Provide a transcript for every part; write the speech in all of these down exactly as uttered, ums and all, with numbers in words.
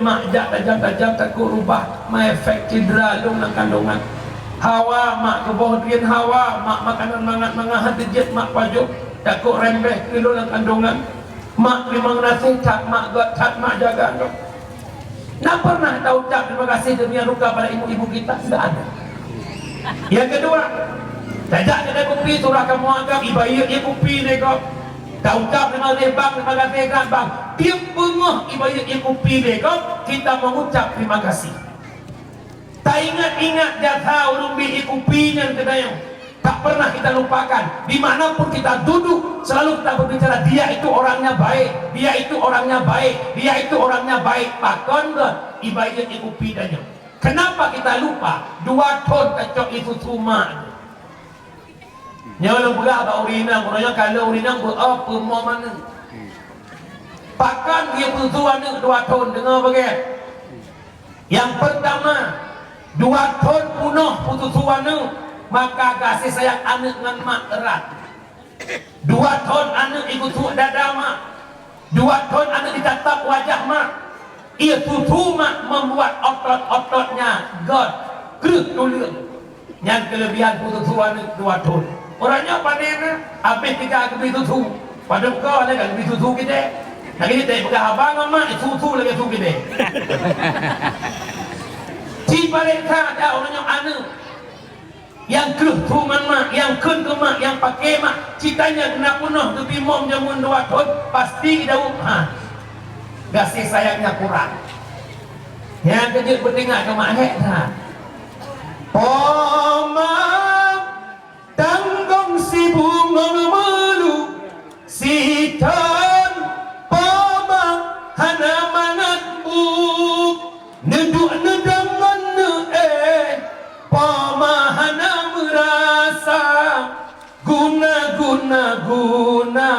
mak jak tajam-tajam, takot rubah, meuefek cedera lôn lam kandongan. Hawa mak keuboh drien hawa, mak makanan mangat-mangat hana teujeuet mak pajoh, takot rembeh keu lôn lam kandongan. Mak teurimong gaséh that, mak göt that, mak jaga lôn. Na pernah taucap terima kasih demikian rupa pada ibu-ibu kita? Tidak ada. Yang kedua, tajak kedai kopi, surah kamoe agam, ibayeue ié kupi lé gob. Taucap terima kasih bang, terima kasih kan bang. Tiep beungoh ibayeue ié kupi lé gob, kita mengucap terima kasih. Taingat-ingat jasa ureuëng bi ié kupi nyan keu tanyoe. Tak pernah kita lupakan. Di mana pun kita duduk, selalu kita berbicara, "Dia itu orangnya baik, dia itu orangnya baik, dia itu orangnya baik." Pakon göt ibayeue ié kupi tanyoe. Kenapa kita lupa? Dua thon tacok ié susu mak. Nyoe lôn peugah bak ureuëng inong, uroe nyoe ka lheueh ureuëng inong beu-o peumo manök. Pakon geubri susu aneuëk dua thon, deungoe beugét. Nyang peurtama, dua thon peunoh peususu aneuëk, maka gaséh sayang aneuëk ngon mak erat. Dua thon aneuëk ié susu dada mak. Dua thon aneuëk itatap wajah mak. Ié susu mak membuat otot-ototnya göt, kreueh tuleueng. Nyan keulebihan peususu aneuëk dua thon. Uroe nyoe pané na, abéh tika geubri susu. Padub ko lé ka geubri susu kideh. Lagée nyan peugah haba ngon mak, susu lagée su kideh. Ci paléng that uroe nyoe aneuëk. Nyang kreueh su ngon mak, nyang kheun keu mak, nyang paké mak, cit tanyoe na peunoh geubri mom jameun dua thon, pasti geudaweueb, ha. Gaséh sayangnya kurang. Nyang keujeuet beutinggai keu mak hék that. Poma tanggong sibungong meulu, sithon poma hana mangat bu. Neuduek neudong ngon neuéh, poma hana meurasa. Guna, guna, guna,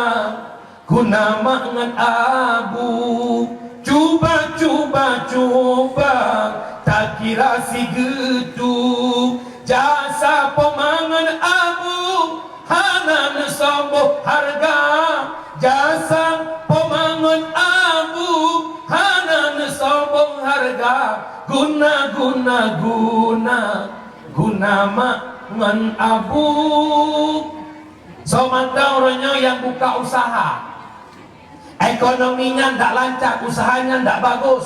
guna mak ngon abu. Cuba, cuba, cuba takira sigeutue. Jasa poma ngon abu hana neusombong hareuga. Jasa poma ngon abu hana neusombong hareuga. Guna, guna, guna, guna mak ngon abu. Soe mantong uroe nyoe nyang buka usaha, ekonomi nyan dak lancar, usaha nyan dak bagus,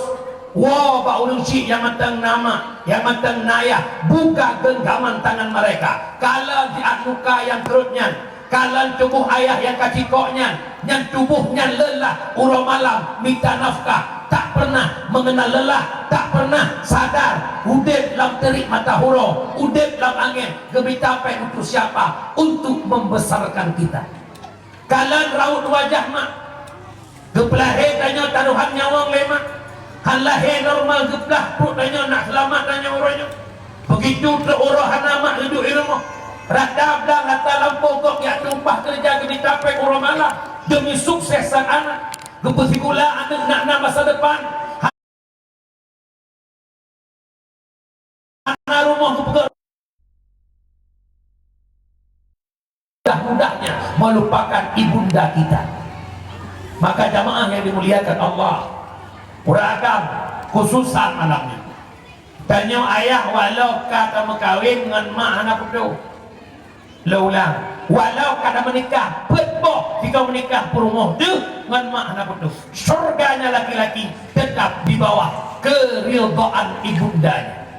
woe bak ureuëng chik nyang mantong na mak, nyang mantong na ayah, buka genggaman tangan mereka. Kalon siat muka nyang krot nyan, kalon tuboh ayah nyang ka cikok nyan, nyang tuboh nyan leulah uroe malam mita nafkah, tak pernah mengenal lelah, tak pernah sadar udeb lam terik mata uroe, udeb lam angén, geumita péng untuk siapa? Untuk membesarkan kita. Kalon raut wajah mak. Geupeulahé tanyoe tarohan nyawöng lé mak. Han lahé normal geuplah pruet tanyoe nak seulamat tanyoe uroe nyoe. Begitu trok uroe hana mak, duek di rumoh. Rata blang ata lampôh gob jak tumpah keureuja geumita péng uroe malam demi sukses sang aneuk. Geupeusikula aneuk nak na masa depan. Hana rumoh geupeugöt. Mudah-mudahnya melupakan ibunda kita. Maka jamaah yang dimuliakan Allah, ureuëng agam, khususan malam nyoe. Tanyoe ayah walau ka tameukawen ngon mak hana peutoh. Lôn ulang, walau ka tameunikah peuet boh, tika meunikah peurumoh deuh ngon mak hana peutoh. Syurganya laki-laki tetap di bawah keridhaan ibundanya.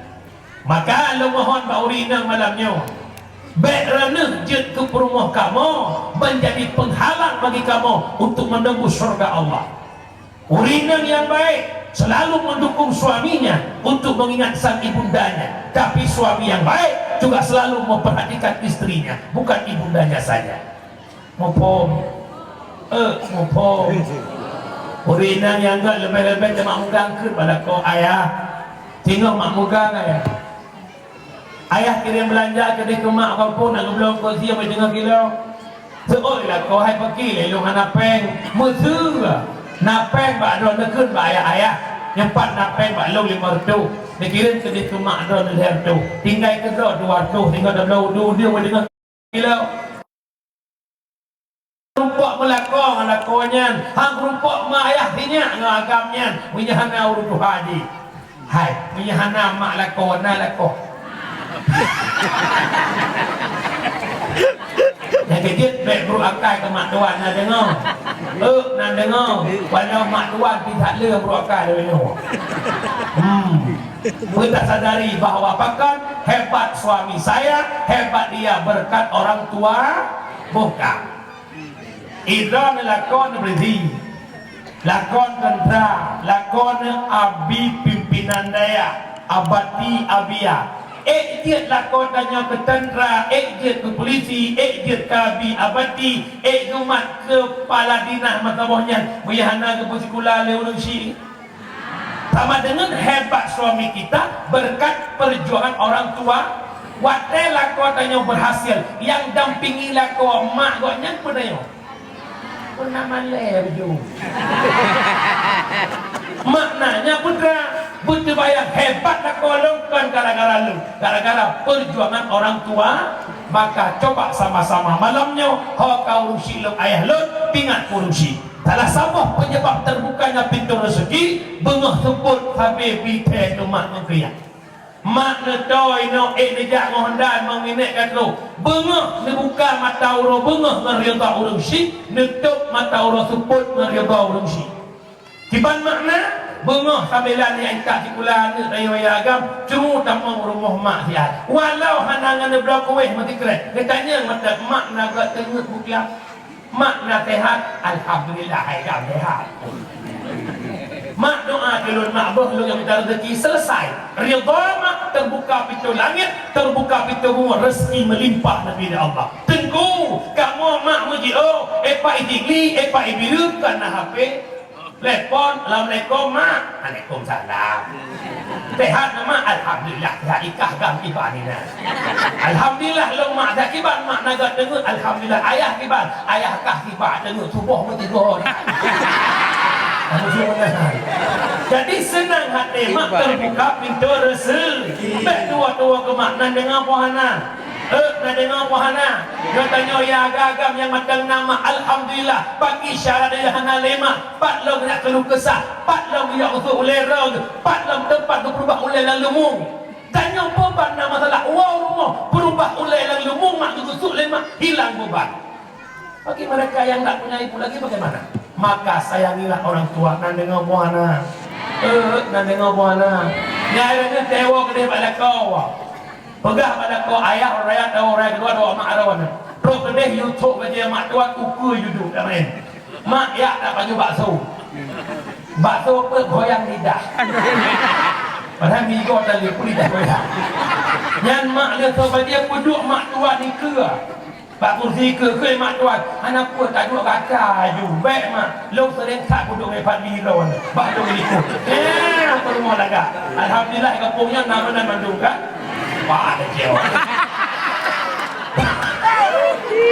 Maka lôn mohon bak ureuëng inong malam nyoe, bék droeneueh jeuet keu peurumoh kamoe menjadi penghalang bagi kamoe untuk menembus syurga Allah. Ureuëng inong nyang baik selalu mendukung suaminya untuk mengingat sang ibundanya, tapi suami yang baik juga selalu memperhatikan istrinya, bukan ibundanya saja. Muphom? Eh, muphom. Ureuëng inong nyang göt leubeh-leubeh teumak mugang keuh bak lakoe ayah. Singoh mak mugang ayah. Ayah kirém beulanja keudeh keu mak gampông nak geubloe keu sie meuteungoh kilo. Seuôt lakoe hai peuki lé lôn hana péng. Meuseue na péng bak droeneuh kheun bak ayah-ayah. Nyoe pat na péng bak lôn limong reutôh. Neukirém keudeh keu mak droeneuh lhèe reutôh. Tinggai keu droe dua reutôh singoh tabloe udu-udu meuteungoh kilo. Rumpok meulakoe ngon lakoe nyan, han rumpok mak ayah sinyak ngon agam nyan, meunyoe hana ureueng tuha jih. Hai, meunyoe hana mak lakoe, na lakoe. Nyang keujeuet bèk brôk akai keu mak tuan na deungoe. Euk, na deungoe. Walau mak tuan pih that le brôk akai lagèe nyoe. Hmm. Beuta sadari bahwa pakon hebat suami saya, hebat dia berkat orang tua bungkam. Idroe neulakon beureudhi, lakon teuntra, lakon abi pimpinan dayah, abati abia. Ék jeuet lakon tanyoe keu teuntra, ék jeuet keu pulisi, ék jeuet keu abi abati, ék geumat keu kepala dinas masa boh nyan, meunyoe hana geupeusikula lé ureueng syiek. Sama dengan hebat suami kita berkat perjuangan orang tua. Watèe lakoe tanyoe berhasil, nyang dampingi lakoe mak gobnyan peue tanyoe? Peue na malèe baju. Maknanya putra, beuteubayang hebat lakoe lôn kon gara-gara lôn, gara-gara perjuangan orang tua. Maka coba sama-sama malam nyoe, ho ka ureueng syiek lôn ayah lôn, pingat ureueng syiek. Salah saboh penyebab terbukanya pintu rezeki, beungoh seupôt sabe bithèe teuh mak ngon keu yah. Mak neutoe inoe ék neujak ngon honda meunginék ka trôh. Beungoh neubuka mata uroe beungoh ngon ridha ureueng syiek, neutôp mata uroe seupôt ngon ridha ureueng syiek. Kiban makna, beungoh sambilan nyang ka sikula aneuk rayeuk agam, cuma tamong rumoh mak siat. Walau hana ngon neubloe kuéh meusikrek, geutanyong mantong mak na gèt teungeut buklam. Mak na sehat, alhamdulillah, hai gam sehat. Mak doa keu lôn, mak beuh lôn nyang mita rezeki, selesai. Ridha mak terbuka pintu langit, terbuka pintu bumoe, rezeki melimpah dari Allah. Teungku, kamoe mak meujiôh, eh Pak Idili, eh Pak Ibiru, kana H P. Telepon, "Assalamualaikum, Mak." "Waalaikumsalam." "Sehat, Mak?" "Alhamdulillah, sehat." Ikah gam kiban inan. "Alhamdulillah, lôn mak sehat." "Kiban, Mak, na gèt teungeut?" "Alhamdulillah." "Ayah kiban?" "Ayah kah kiban teungeut, suboh meuteugor." Jadi, seunang até mak, terbuka pintu rezeki. Bèk tuwo-tuwo keu mak, nan deungö poh hana. Eh, na deungö poh hana? Geutanyoe ya agam-agam nyang mantong na mak, alhamdulillah. Pakri syarat nyang hana lé mak, pat lom jak keunoe keusah, pat lom jak usut ulèe rong, pat lom teumpat geupeurubah ulèe lam leumung. Tanyoe peue ban na masalah, woe u rumoh, peurubah ulèe lam leumung mak, geugusut lé mak, hilang beban. Bagi mereka yang tak punya ibu lagi bagaimana? Maka sayangilah orang tua, nan deungö poh hana. Eh, nan deungö poh hana. Nyan akhirnya tewo keudeh bak lakoe. Peugah bak lakoe, ayah raya tahu raya kedua dua mak aron. Trok keudeh yue thok bajèe mak tuan ukeue yue duek dak maén. Mak, jak that baju bakso. Bakso peuet goyang lidah. Padahai migoe tali pun lidah goyang. Nyan mak lheueh thok bajèe peuduek mak tuan ikeue. Bak kursi ikeue, kheun mak tuan, "Hana peue, taduek gata aju." "Bèk mak, lôn seuring that peuduek ngon Fadli droeneuh." Bah lôn likot. Eh, peurumoh lagak. Alhamdulillah, gampông nyan na meunan mandum kan? Wah, ada jawab.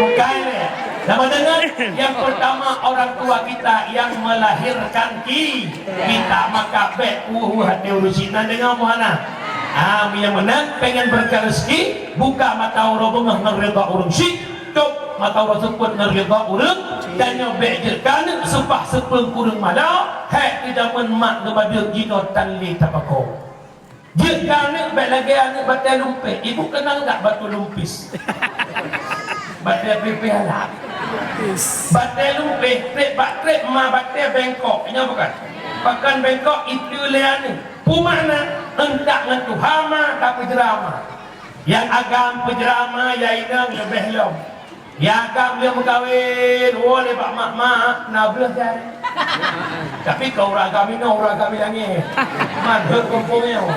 Bukan, eh. Sama dengan yang pertama orang tua kita yang melahirkan ki-, kita, maka bèk uh hati urusi nan deungö poh hana. Ah, nyang meunan pengen berkah rezeki, buka mata uroe beungoh ngon ridha ureueng syiek, tôp mata uroe seupôt ngon ridha ureueng, tanyoe bèk jeuet keu aneuk seupah seupeueng kureueng mada, hèk keu jameun mak geuba deuek jinoe tan lé tapakoe. Jeuet keu aneuk bèk lagèe aneuk batèe lumpéh. Ibu keunong dak batu lumpis? Batèe pipih alat. Batèe lumpéh, trép bak trép ma batèe bengkok. Ingat bukan? Pakon bengkok itu lé aneuk. Peue makna? Euntak ngon tuha ma, tapi jeurama. Nyang agam peujeurama, ya inong leubeh lom. Ya agam lheueh meukawen, woe lé bak mak-mak, na bleuh jai. Tapi keu ureueng agam inoe, ureueng agam ilangé. Man heuet gampông nyoe.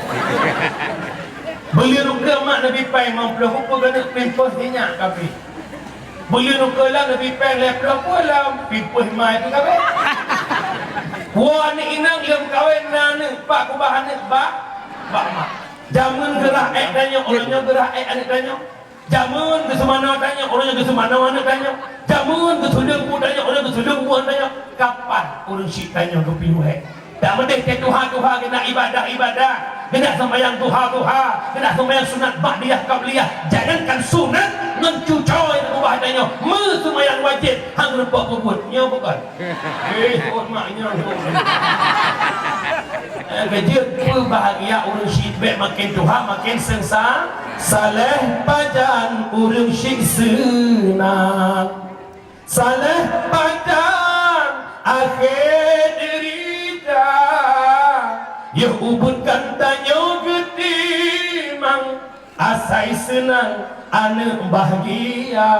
Beuleueh ukeue mak neubi péng limong ploh, ukeue keuneuk pimpôh sinyak kapi. Beuleueh ukeue lom neubi péng lhèe ploh, peue lom pimpôh ma itu kapi. Woe aneuk inong lheueh meukawen na aneuk, pak kubah aneuk bak, bak mak. Jameun geurah ék tanyoe, uroe nyoe geurah ék aneuk tanyoe. Jameun geuseumanoe tanyoe, uroe nyoe geuseumanoe aneuk tanyoe. Jameun geusudeueng bu tanyoe, uroe nyoe geusudeueng bu aneuk tanyoe. Kapan ureueng syiek tanyoe geupiôh hék? Dak meudeh teuh tuha-tuha keunak ibadah-ibadah, keunak seumayang duha-duha, keunak seumayang sunat ba'diyah qabliyah. Jangankan sunat, ngon cucoe teuh ubah tanyoe, meuseumayang wajéb, han geureumpok peubuet. Nyoe bukon? Eh, buet mak nyoe. Eh, keujeuet peubahgia ureuëng syiek, bèk makin tuha makin seungsa. Saléh pajan ureuëng syiek seunang. Saléh pajan akhé deurita, yoh ubit geutanyoe geutimang, asai seunang aneuk bahgia.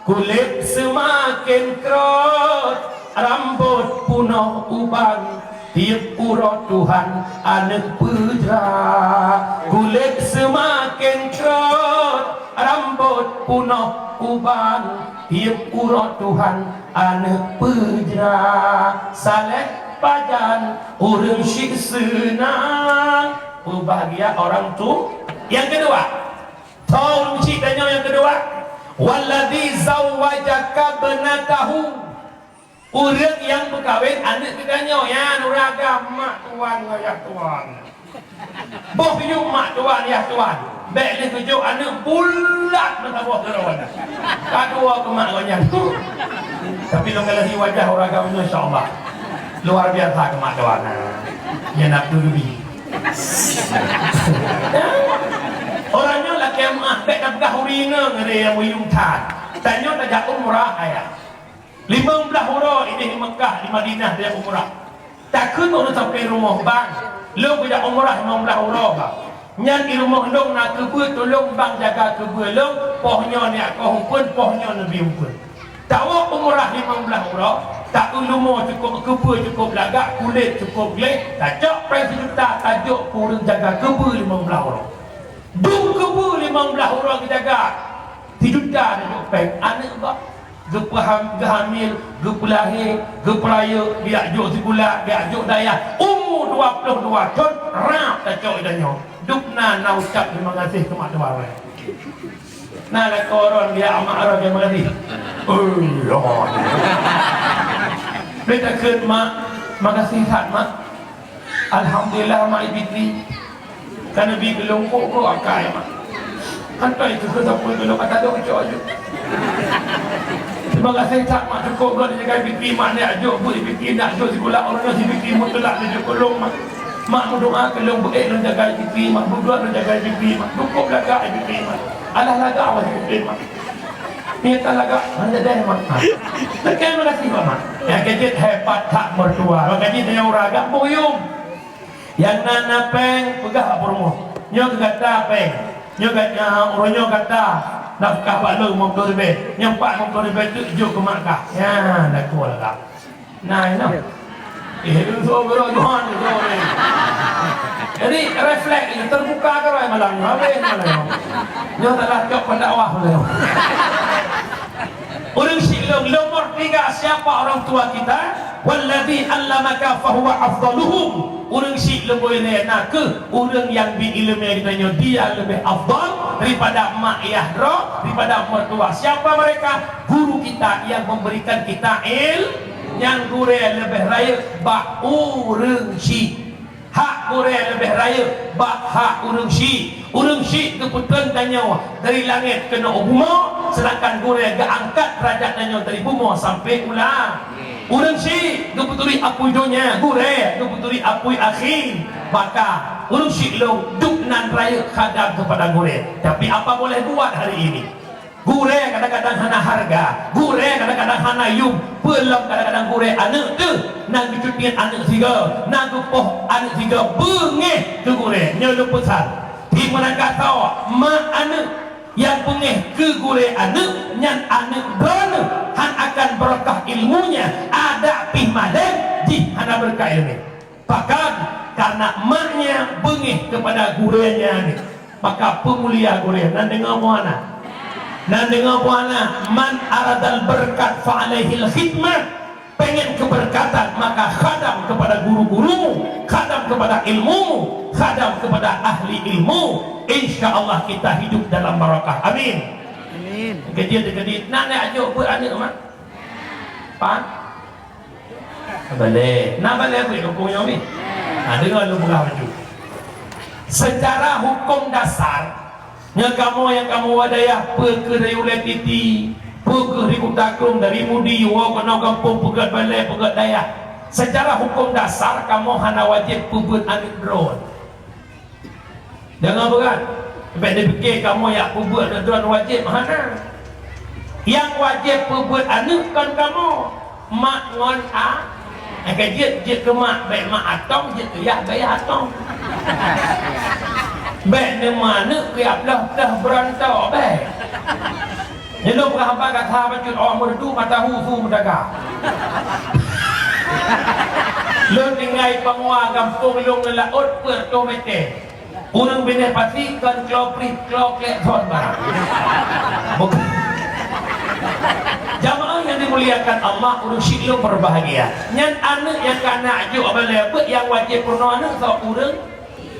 Kulét seumaken krot, rambot punoh uban, tiep uroe Tuhan aneuk peujra. Kulét seumaken krot, rambot punoh uban, tiep uroe Tuhan aneuk peujra. Saléh pajan ureuëng syiek seunang, peubahgia orang tu. Nyang keudua, tho ureuëng syiek tanyoe nyang keudua, walladzi zawwajaka ibnatahu. Ureuëng nyang peukawén aneuk geutanyoe, nyan ureuëng agam mak tuan ngon yah tuan. Boh yup mak tuan yah tuan. Bèk lheueh geujok aneuk bulat meusaboh keudroe. Ka tuwoe keu mak gobnyan. Tapi lôn galak wajah ureuëng agam nyoe, insya Allah. Luar biasa keu mak tuan. Nyan na peue geubi. Ureuëng nyoe lakèe meuah, bèk tapeugah ureuëng inong, ada nyang meuyum that. Tanyoe tajak umrah ayah. Limong blaih uroe idéh di Meukah, di Madinah, tajak umrah. Takheun ureuëng sampoe rumoh bang, lôn kujak umrah limong blaih uroe, bang. Nyan di rumoh lôn na keubeue, tulông bang jaga keubeue lôn, poh nyoe neujak koh umpeuen, poh nyoe neubi umpeuen. Tawoe umrah limong blaih uroe, taeu leumo cukôp, keubeue cukôp lagak, kulét cukôp gleh, tacok péng sijuta, tajok keu ureuëng jaga keubeue limong blaih uroe. Dum keubeue limong blaih uroe geujaga, sijuta neujok péng, aneuk bak geupeuham-, geuhamil, geupeulahé, geupeurayeuk, geujak jok sikula, geujak jok dayah. Umu dua ploh dua thon, rab tacok i tanyoe. Dum na, na ucap teurimong gaséh keu mak tuan. Na lakoe droen geujak mak droen teurimong gaséh. Oh, ya. Bèk takheun, Mak. Makasih that, Mak. Alhamdulillah, Mak, i Fitri. Ka neubi keu lôn, kok brok akai, Mak. Hantom keu sapeue keu lôn, ka tadong cok aju. Terima kasih that, Mak, cukôp brok neujaga i Fitri, Mak, neujak jok buet i Fitri, neujak jok sikula, ureuëng nyoe si Fitri mutlak neujok keu lôn, Mak. Mak, meudoa keu lôn, beuék lôn jaga i Fitri, Mak, beudoa lôn jaga i Fitri, Mak. Cukôp lagak i Fitri, Mak. Alah lagak awai i Fitri, Mak. Mita lagak, hana deh, Mak. Ha. Terima kasih, Mak. Nyang keujeuet hebat that mertua. Makajih tanyoe ureuëng agam buyueng. Nyang na, na péng, peugah bak peurumoh. Nyoe keu gata péng. Nyoe gata, uroe nyoe gata nafkah bak lôn limong ploh ribèe. Nyang pat limong ploh ribèe teuk jok keu mak kah. Nyan, lakoe lagak. Nah, inoe. Eh, lôn suruh guru Johan, guru ni. Jadi, refleks ni, terbuka ke orang malam ni? Habis malam ni. Nyoe salah cok pendakwah beliau. Ureuëng syiek lôn, nomor tiga, siapa orang tua kita? Walladzi allamaka fahuwa afdaluhum. Ureuëng syiek lôn boi lé na kheueh ureuëng nyang bi ileumèe geutanyoe, dia lebih afdal daripada mak ayah droe, daripada mertua. Siapa mereka? Guru kita yang memberikan kita il-, nyang gurèe leubeh rayeuk bak ureuëng syiek. Hak gurèe leubeh rayeuk bak hak ureuëng syiek. Ureuëng syiek geupeutreun tanyoe dari langét keunoe u bumoe, seudangkan gurèe geuangkat deurajat tanyoe dari bumoe sampai u la-, ureuëng syiek geupeuturi apui donya, gurèe geupeuturi apui akhé. Maka, ureuëng syiek lôn, dum nan rayeuk khadam keupada gurèe. Tapi apa boleh buat hari ini? Gurèe kadang-kadang hana hareuga, gurèe kadang-kadang hana yum, peue lom kadang-kadang gurèe aneuk teuh, na geucut niet aneuk sigoe, na geupoh aneuk sigoe, beungéh keu gurèe. Nyoe lôn peusan, di meurangkasoe mak aneuk nyang beungéh keu gurèe aneuk, nyan aneuk droeneuh hán akan barokah ilmunya, adak pih malém jih hana beureukat ileumèe. Bahkan, karena maknya beungéh keupada gurèe nyan, maka peumulia gurèe. Nan deungoe bunoe na? Nan deungoe bunoe na, "Man aradal barakat fa alaihil khidmah." Pengen keberkatan, maka khadam kepada guru-gurumu, khadam kepada ilmumu, khadam kepada ahli ilmu. Insya Allah kita hidup dalam barakah. Amin. Amin. Keujeuet, keujeuet. Nak, nak ajok buet aneuk, Mak? Pan? Balèe. Na balèe beuet kampung nyoe mi? Ha, deungoe lôn peugah laju. Seucara huköm dasar, nyoe kamoe nyang kamoe wadayah, peue keuh dayuh Lhèe Titi, peue keuh di Kuta Krueng, dari Mudi, woe keunoe gampông, peugöt balèe, peugöt dayah. Seucara huköm dasar, kamoe hana wajéb peubeuet aneuk droe. Deungoe beurat, bèk neupike kamoe jak peubeuet droe wajéb, hana. Nyang wajéb peubeuet aneuk kon kamoe, mak ngon a. Nyang ka jeuet, jeuet keu mak, bèk mak atong, jeuet keu yah, bèk yah atong. Bèk neuma aneuk keu jak ploh-ploh beurontoe, bèk. Nyoe lôn peugah haba gata bacut, awak meureudu mata hu su meudaga. Lôn tinggai Panghwa gampông lôn ngon laôt peuet reutôh mètè. Ureueng binéh pasi kon kloe prih, kloe klek thon barang. Buk-, jamaah yang dimuliakan Allah, ureueng syiek lôn berbahagia. Nyan aneuk nyang ka na jok balèe beuet nyang wajéb peurunoe aneuk soe ureueng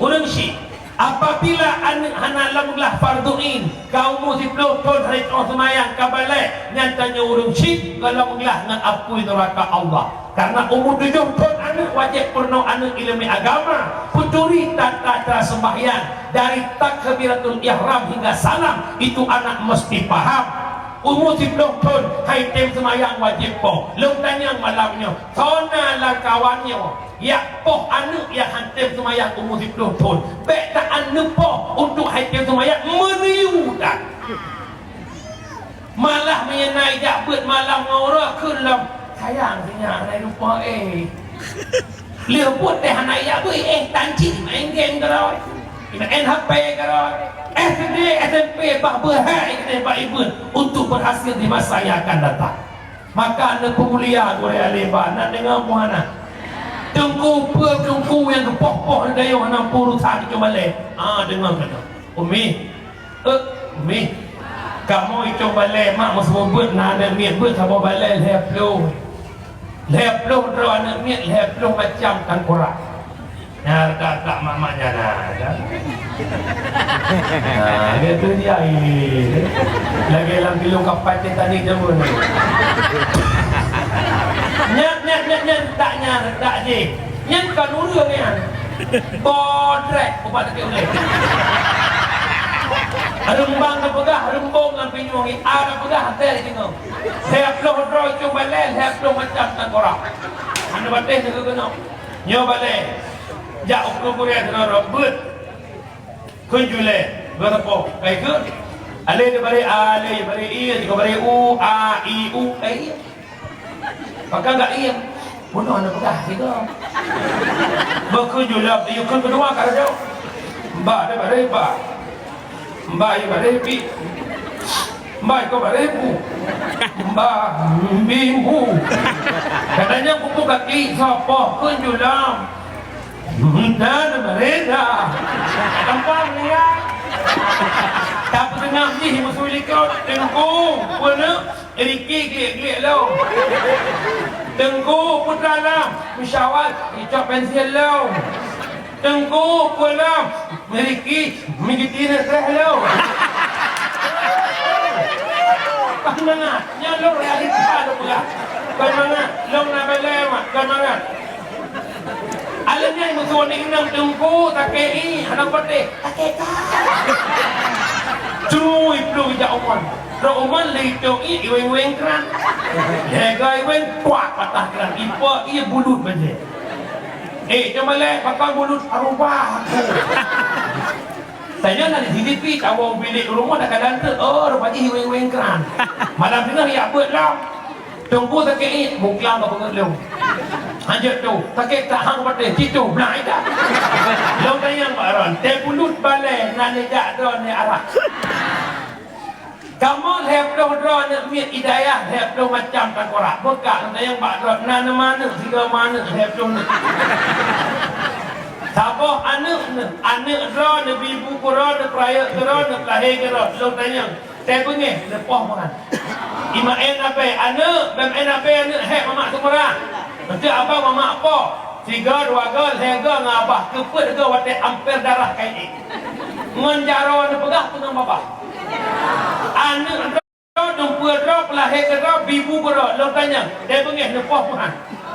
Ureueng syiek, apabila aneuk hana lam glah fardhu ain, ka umu siploh thon hana jitu'oh seumayang ka balèe, nyan tanyoe ureueng syiek ka lam glah ngon apui neuraka Allah. Karena umu tujoh thon aneuk wajéb peurunoe aneuk ileumèe agama, peuturi tata cara sembahyang dari takbiratul ihram hingga salam, itu anak mesti paham. Umu siploh thon hai tem seumayang wajéb po. Lôn tanyong malam nyoe, soe na lam kawan nyoe Jak poh aneuk nyang han tem seumayang umu siploh thon. Bèk ta-an neupoh untuk han tem seumayang meuneu that. Malah meunyoe na jak beuet malam ngon uroe kheun lom, "Sayang, sinyak hana lupa, eh." Lheueh buet teuh hana jak beuet, eh, tan cit main game keudroe. Main H P keudroe. S D, S M P bah beuhai keudeh bak ibu untuk berhasil di masa yang akan datang. Maka neupeumulia gurèe alim ba, na deungoe muhana. Teungku, peue teungku nyang geupoh-poh dayuh hana peurusan Icong Balè? Ah, deungoe keunoe. Umi, eh, Umi. Kamoe Icong Balè, mak meuseubut beuet na aneuk miet beuet saboh balè lhèe ploh. Lhèe ploh droe aneuk miet, lhèe ploh macam tangkorak. Nyan dak-dak mak-mak nyan na, kan? Nah, dia tu dia, eh. Lagi lam pilu kapai Titanic jameun ni. Nyan, nyan, nyan, nyan, tak nyan, tak jih. Nyan kon ureueng nyan. Bodrek, ubat sakét ulèe. Reumbang na peugah, reumbong lam pinyueng, a na peugah, asèe deungoe. Lhèe ploh droe Icong Balè, lhèe ploh macam tangkorak. Hana batèh neugeuh keunoe. Nyoe balè, jak u keubeurèh keudroe beuet. Kheun julèe, geuh sapo, kai kheun. Alèh di barèh a, alèh di barèh i, di barèh u, a, i, u, kai i. Pakon gak i, bunoe na peugah sigoe. Beu kheun julèe, di kheun keudua ka rajok. Ba, di barèh ba. Mbai bareh pi. Mbai ko bareh pu. Mba bimbu. Katanya pupu kaki sopoh pun julam. Dan mereka. Tanpa meninggal. Tapi tengah jih musuh likot. Tengku. Pun Riki glik-glik lom. Teungku Putra lom, meusyawat icok pensil lom. Teungku Pulang, Riki meugeutineuk tréh lom. Kon mangat, nyan lôn realita lôn peugah. Kon mangat, lôn na balèe mak, kon mangat. Alam nyan meusuon inong teungku, sakét i, hana patéh, sakét ka. Cui plueng jak uman. Rok uman lé itong i, iweng-weng kran. Lhèe ga iweng, kuak patah kran. Ipa ié bulut bajèe. Eh, cuma lé, pakon bulut arubah aku. Tanya na di C C T V, kawa bilik rumah dah kadang tu. Oh, rupa jih iweng-weng kran. Malam tengah ya buat lah. Teungku sakét ié, muklam ka peungeuet lôn. Hanjeuet tu, sakét tak hang patéh, situ, blang ida. Lôn tanyong bak droen, teuh bulut balèe na neujak droeneuh arak. Kamoe lhèe ploh droeneuh miet i dayah, lhèe ploh macam tangkorak. Bukak lôn tanyong bak droen, na neumaneuk, sigoe maneuk, lhèe ploh neuk. Saboh aneuk neuh, aneuk droeneuh, bi bu keu droeneuh, peurayeuk keu droeneuh, peulahé keu droeneuh. Lôn tanyong, Teuh beungéh, neupoh mangat. Imaén abée aneuk, beumaén abée aneuk hék mamak seumurah. Eunteuk abang mamak poh, sigoe, dua goe, lhèe goe ngon abah, keupeue goe watèe amper darah ka ié. Ngon jaroe neupeugah peungon babah. Aneuk Dumpeue droe, peulahé keudroe, bibu keudroe, lôn tanyong, dai beungéh neupoh meuhan.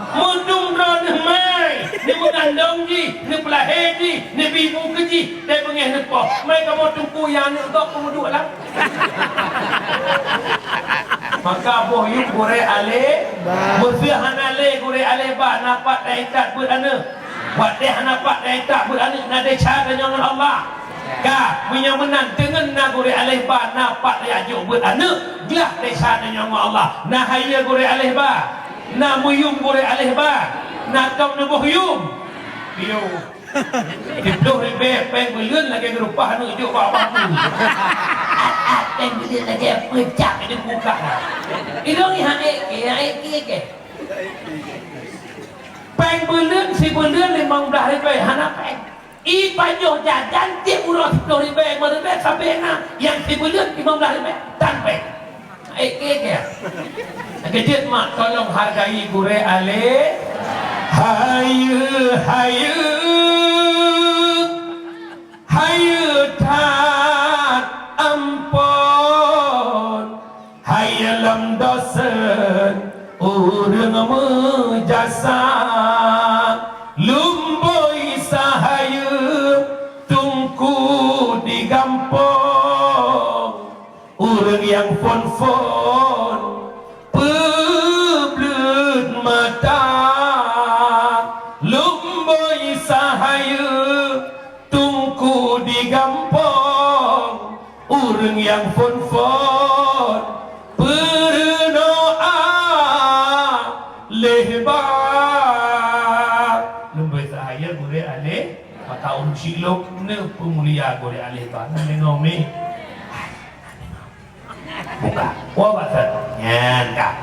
Meudum droeneuh mai, neumeugandong jih, neupeulahé jih, neubibu keu jih, dai beungéh neupoh. Mai kamoe teungku nyang aneuk gob peumeuduek lam. Maka boh yum gurée alé, ba. Meuseu hana lé gurée alé ba, na pat taintat beuet aneuk. Watée hana pat taintat beuet aneuk, na desya tanyoe ngon Allah. Ka, meunyoe meunan, deungon na gurée alé ba, na pat tajak jok beuet aneuk, glah desya tanyoe ngon Allah. Na hayeue gurée alé ba, na meuyum gurée alé ba, na tom neuboh yum. Piôh. Siplôh ribée péng buleuen lagée geureupah aneuk jok bak bangku. Péng buleuen lagée peucak di muka. Ilong ni hak ék, hak ék, ék. Péng buleuen sibuleuen limong blaih ribée hana péng. I pajoh jajan tieb uroe siplôh ribée, lima ribée sabe na, nyang sibuleuen limong blaih ribée tan péng. Eh, eh, eh. Keujeuet mak, tolong hargai gurée alé. Hayeue, hayeue. Hayeue that amphon. Hayeue lom dosen ureuëng meujasa. Lumboi sahayeue teungku di gampông. Ureuëng nyang phon-phon peubleuet mata, lumboi sahayeue teungku di gampông. Ureuëng nyang phon-phon peurunoe lé ba. Lumboi sahayeue gurée alé, maka ureuëng silop neupeumulia gurée alé ba. Na deungoe mi? Buka. Wa ba'tsan. Nyan ka.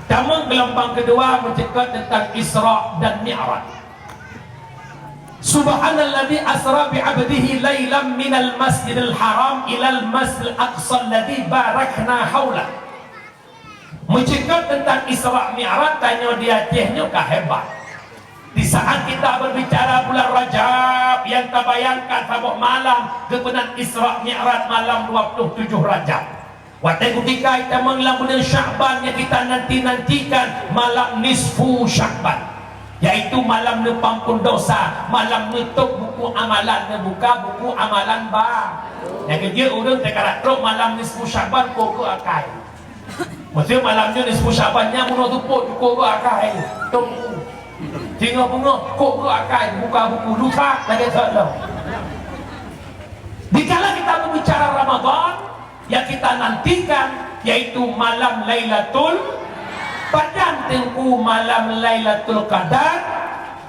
Tamong geulumbang keudua meuceukeut teuntang Isra dan Mi'raj. Subhanalladzi asra bi 'abdihi lailam minal masjidil haram ilal masjidil aqsa alladzi barakna haula. Meuceukeut teuntang Isra Mi'raj, tanyoe di Aceh nyoe ka hebat. Di saat kita berbicara bulan Rajab, nyang tabayangkan saboh malam geupeunan Isra Mi'raj malam dua puluh tujuh Rajab. Watée kutika itamong lam buleuen Syakban nyang kita nanti-nantikan malam nisfu Syakban, yaitu malam neupeuampôn dosa, malam neutôb buku amalan, neubuka buku amalan ba. Nyang keujeuet ureuëng teukarat trok malam nisfu Syakban kok keu akai. Maksudnya malam nyoe nisfu Syakban nyan bunoe seupôt cukup geuh akai. Tôb buku. Singoh beungoh kok geuh akai buka buku lusa lagée seulah. Dikala kita berbicara Ramadan, yang kita nantikan yaitu malam Lailatul Qadar. Teungku, malam Lailatul Qadar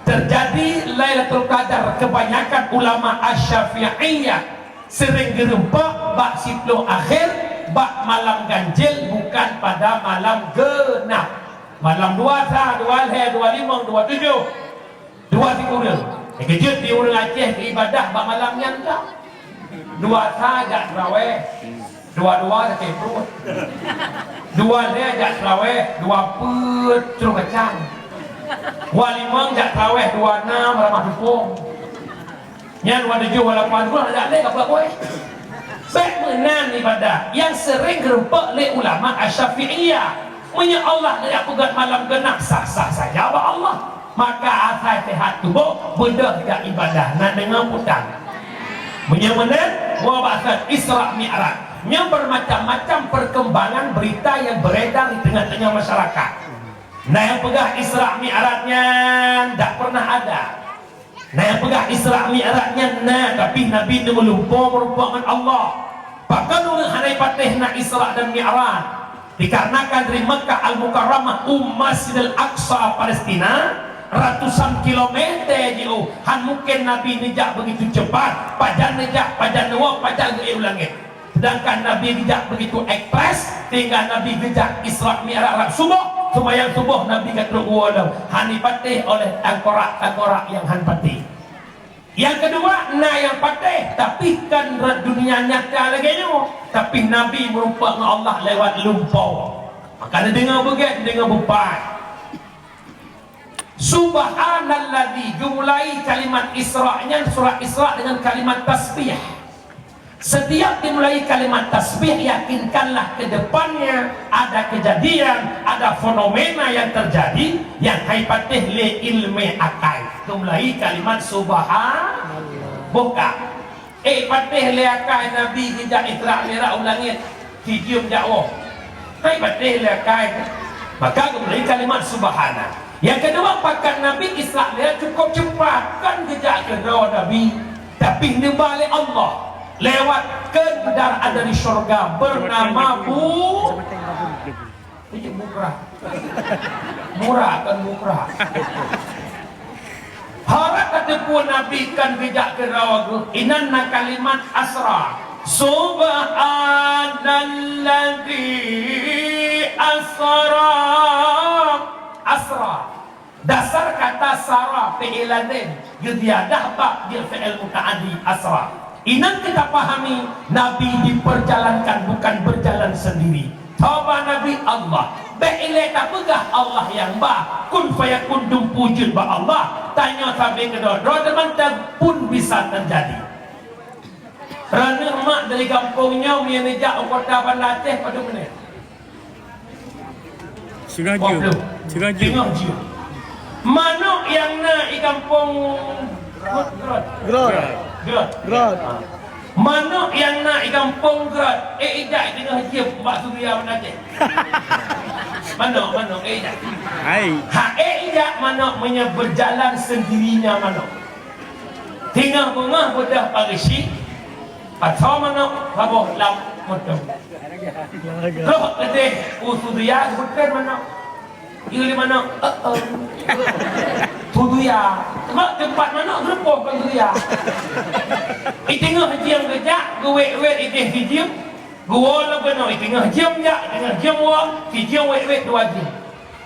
terjadi Lailatul Qadar, kebanyakan ulama Asy-Syafi'iyah sering geureumpok bak siplôh akhir, bak malam ganjil, bukan pada malam genap. Malam dua sa, dua lhée, dua limong, dua tujoh. Dua sikureueng. Nyang keujeuet di ureuëng Aceh ibadah bak malam nyan ka. Dua sa jak traweh, dua dua sakét pruet. Dua lhée jak traweh, dua peuet cruh kacang. Dua limong jak traweh, dua nam ramah tupông. Nyan dua tujoh, dua lapan pruet hana lé ka buet-buet. Bék meunan ibadah nyang sering geureumpok lé ulama Asy-Syafi'iyah. Meunyoe Allah neujak peugét malam genap, sah-sah saja bak Allah. Maka asai seuhat tuboh, beudôh jak ibadah, na deungoe peue tan. Meunyoe meunan, wa ba'tsan Isra Mi'raj. Nyoe bermacam-macam perkembangan berita yang beredar di tengah-tengah masyarakat. Na nyang peugah Isra Mi'raj nyan dak pernah ada. Na nyang peugah Isra Mi'raj nyan na, tapi Nabi neumeulumpoe meurumpok ngon Allah. Pakon ureuëng hana patéh na Isra dan Mi'raj? Dikarenakan dari Makkah Al-Mukarramah u Masjidil Aqsa Palestina, ratusan kilometer jiôh, han mungken Nabi neujak begitu cepat, pajan neujak, pajan neuwoe, pajan geuék u langét. Sedangkan Nabi geujak begitu ekspres, sehingga Nabi geujak Isra Mi'raj rab suboh, seumayang suboh Nabi ka trok woe lom, han jipatéh oleh tangkorak-tangkorak nyang han patéh. Nyang keudua, na nyang patéh, tapi kon rot dunia nyata lagée nyoe, tapi Nabi meurumpok ngon Allah lewat lumpoe. Maka neudeungoe beugét, neudeungoe beupai. Subhanalladzi, geumulai kalimat Isra nyan, surat Isra dengan kalimat tasbih. Setiap dimulai kalimat tasbih, yakinkanlah ke depannya ada kejadian, ada fenomena yang terjadi yang hai patéh lé ileumé akai. Dimulai kalimat subhan-, buka. Eh, patéh lé akai Nabi geujak Isra Mi'raj u langét, sijeuem jak woe. Hai patéh lé akai. Maka geubri kalimat subhana. Yang kedua, pakat Nabi Isra Mi'raj cukup cepat, kan geujak keudroe Nabi, tapi neuba lé Allah lewat kendaraan dari syurga bernama Bu-, Buburaq. Burak, kan Buburaq. Harap tateupeue Nabi kan geujak keudroe geuh, inan na kalimat asra. Subhanalladzi asra. Asra. Dasar kata sara fi'il lazim, geuziyadah ba jeuet fi'il muta'addi asra. Inan kita pahami, Nabi diperjalankan, bukan berjalan sendiri. Tho ba Nabi Allah. Bék ilée tapeugah Allah nyang ba, kun fayakun dum peue jeuet bak Allah. Tanyoe sabe keudroe-droe teuma pun bisa terjadi. Raneuk mak dari gampông nyoe meunyoe neujak u kota Banda Aceh padum menit? Setengah jam. Setengah jam. Setengah jam. Manok nyang na i gampông Grot. Grot. Grot. Grot. Manok nyang na i gampông Grot, eh, ijak i teungoh jeuem bak Suria Banda Aceh. Manok, manok, eh, ijak. Hai. Ha, eh, ijak manok meunyoe berjalan sendirinya manok. Teungoh beungoh beudôh pageusi, pasoe manok saboh lam moto. Troh keudeh u Suria geubeuteun manok. Yue lé manok, "Eh, eh." Suria. Sebab teumpat manok geurupoh kon Suria. I teungoh jeuem geujak, geuwét-wét ideh sijeuem, geuwoe lom keunoe, i teungoh jeuem jak, i teungoh jeuem woe, sijeuem wét-wét dua jeuem.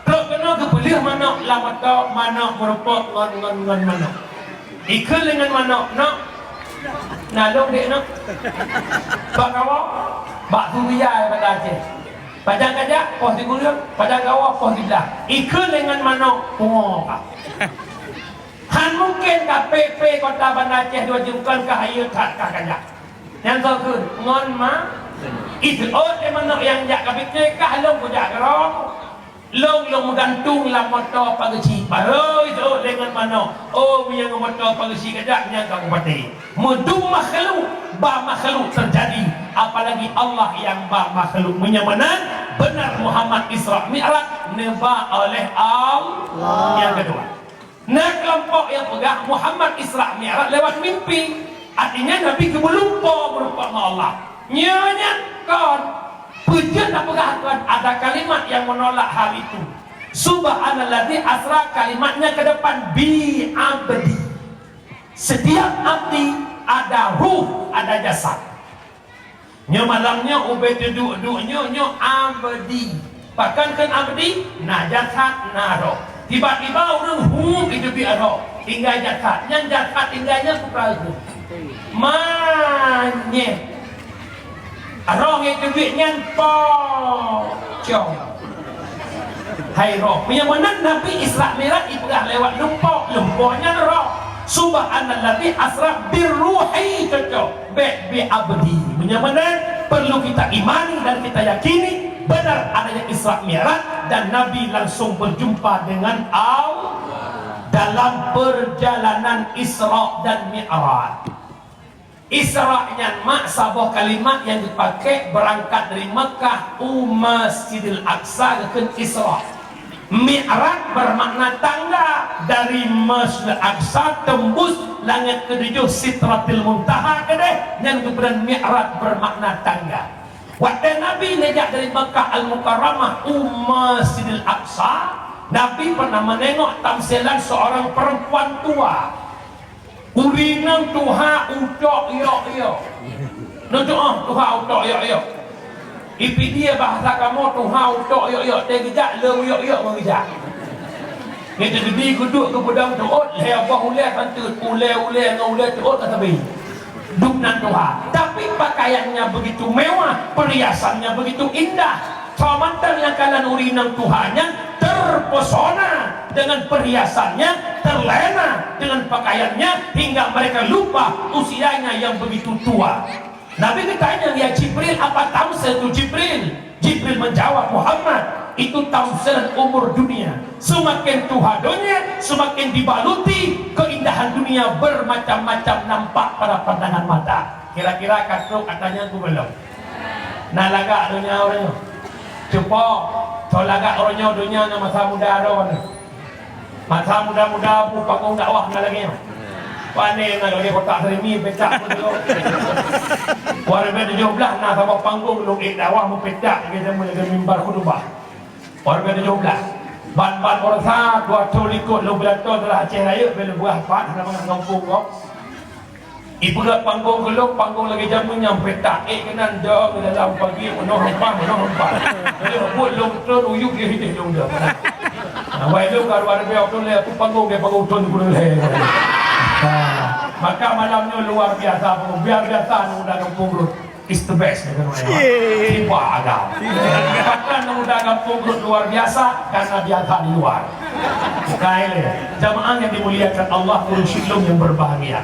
Trok keunoe geupeuleueh manok lam moto, manok meurumpok ngon, ngon, ngon manok. Ikheun lé ngon manok, "Nok, na lôn dek, Nok." Bak kawoe, bak Suria Banda Aceh. Pajan kajak, poh sikureueng, pajan kawoe, poh siblah. Ikheun lé ngon manok, pungo ka. Han mungken ka pé-pé kota Banda Aceh dua jeuem kon ka hayeue that ka kajak. Nyang soe kheun, ngon ma-, iseuôt lé manok nyang jak ka pike, kah lôn kujak keudroe. Lôn, lôn meugantung lam moto pageusi, barô iseuôt lé ngon manok. Oh, meunyoe ngon moto pageusi kajak, nyan ka kupatéh. Meudum makhluk, ba makhluk teujadi, apalagi Allah nyang ba makhluk. Meunyoe meunan, beunar Muhammad Isra Mi'raj neuba oleh Allah. Nyang keudua. Na keulompok nyang peugah Muhammad Isra Mi'raj lewat mimpi. Artinya Nabi geumeulumpo meurumpok ngon Allah. Nyoe nyan kon. Peue jeuet tapeugah kon, ada kalimat yang menolak hal itu. Subhanalladzi asra, kalimatnya ke depan bi abdi. Setiap abdi ada ruh, ada jasad. Nyoe malam nyoe ubé teuduek-duek nyoe, nyoe abdi. Pakon kheun abdi? Na jasad, na roh. Tiba-tiba ureuëng hu iteubiet roh, tinggai jasad. Nyan jasad tinggai nyan peue keuh? Manyét. Roh iteubiet nyan pocong. Hai roh. Meunyoe meunan Nabi Isra Mi'raj ipeugah lewat lumpo, lumpo nyan roh. Subhanalladzi asra birruhi, cocok. Bék bi abdi. Meunyoe meunan, perlu kita imani dan kita yakini benar adanya Isra Mi'raj dan Nabi langsung berjumpa dengan Allah dalam perjalanan Isra dan Mi'raj. Isra nyan mak saboh kalimat nyang dipakai beurangkat dari Meukah u Masjidil Aqsa geukheun Isra. Mi'raj bermakna tangga dari Masjidil Aqsa tembus langét ketujoh Sidratil Muntaha keudeh, nyan geupeugah Mi'raj bermakna tangga. Watée Nabi neujak dari Meukah Al-Mukarramah u Masjidil Aqsa, Nabi pernah menengok tamsilan seorang perempuan tua. Ureuëng nyan tuha utok yok-yok. Neutuoh tuha utok yok-yok. Ipidie bahasa kamoe tuha utok yok-yok, teugeujak leuem yok-yok ngon geujak. Nyan teugeudi geuduek keu peudong teuôt, lhée boh ulée kan teuôt, ulée-ulée ngon ulée teuôt ka sabe. Dum nan tuha. Tapi pakaiannya begitu mewah, perhiasannya begitu indah. Soe mantong nyang kalon ureuëng nyan tuha nyan terpesona dengan perhiasannya, terlena dengan pakaiannya, hingga mereka lupa usianya yang begitu tua. Nabi geutanyong, "Ya Jibril, apa tamsil tu Jibril?" Jibril menjawab, "Muhammad, itu tamsilan umur dunia. Semakin tuha donya, semakin dibaluti keindahan dunia bermacam-macam nampak pada pandangan mata." Kira-kira ka trok ata nyan ku belom? Na lagak donya ureueng nyoe. Cupo, soe lagak ureueng nyoe donya ngon masa muda droe nyoe. Masa muda-muda bu panggong dakwah na lagèe nyoe. Pane na lagèe kotak serimi pecak pun tu. Warga tujuh belas na saboh panggong lôn ék dakwah meupecak lagèe jameun lagèe mimbar khutubah. Warga tujuh belas. Ban-ban ureusa dua puluh likot lôn pidato dalam Aceh Rayeuk, bèk lôn peugah pat, hana mangat gampông kok. Ipeugöt panggong keu lôn, panggong lagèe jameun nyan peutak ék keunan dong dalam pagi meunoh rempah, meunoh rempah. Lheuh buet lôn tron uyueb lé hideh lôn dong. Nah, wai lôn ka dua ribèe dua puluh lhèe, aku panggong dia panggong tron dua puluh lhèe. Ha, maka malam nyoe luar biasa panggong, biar biasa aneuk muda gampông rot. Is the best, dia kata. Cie. Tiba agam. Bahkan aneuk muda gampông rot luar biasa karena biasa di luar. Bukan lé. Jamaah yang dimuliakan Allah, ureueng syedara yang berbahagia.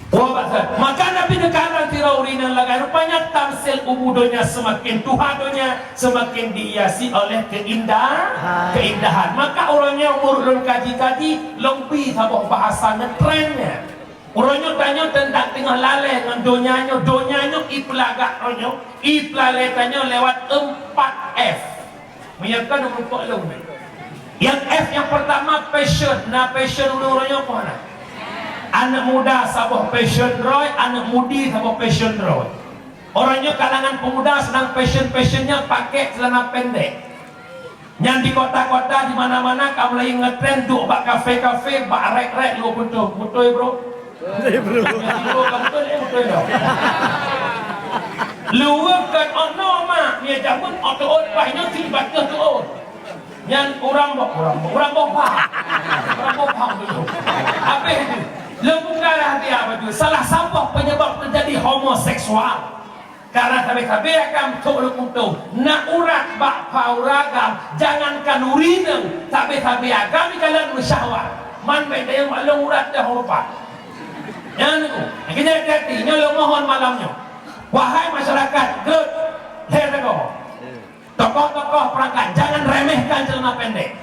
Wah, bahasa. Maka Nabi neukalon sidroe ureueng nyang lagèe rupanya tamsil umu donya semakin tuha donya, semakin dihiasi oleh keindah-, keindahan. Maka ureueng nyoe umur lôn kaji-kaji, lôn bi saboh bahasa ngetren nyan. Ureueng nyoe tanyoe teuntang teungoh lalè ngon donya nyoe, donya nyoe ipeulagak ureueng nyoe, ipeulalè tanyoe lewat empat F. Meunyoe ka neumutok lôn. Nyang F nyang pertama passion, na passion ureueng-ureueng nyoe peue na? Aneuk muda saboh passion droe, aneuk mudi saboh passion droe. Ureueng nyoe kalangan pemuda sedang passion-passion nyan pakai celana pendek. Nyan di kota-kota di mana-mana ka mulai ngetren duek bak kafe-kafe, bak rek-rek luweue puntông. Beutôi, bro? Beutôi, bro. Beutôi, eh, beutôi dah. Luweue kon ono mak, mie jameun otoot paih nyoe si bacut tuot. Nyan urang boh, urang boh, urang boh paham. Urang boh paham tu. Habis tu, leubuka lah dia baju. Salah saboh penyebab terjadi homoseksual. Karena sabe-sabe agam sôk lôn puntông, na urat bak paura agam, jangankan ureueng inong, sabe-sabe agam jalan meusyahwat. Man bèk tayang bak lôn urat dah rupa. Nyan, akhirnya hati-hati, nyoe lôn mohon malam nyoe. Wahai masyarakat, göt, lhèe teugô. Tokoh-tokoh perangkat, jangan remehkan celana pendek.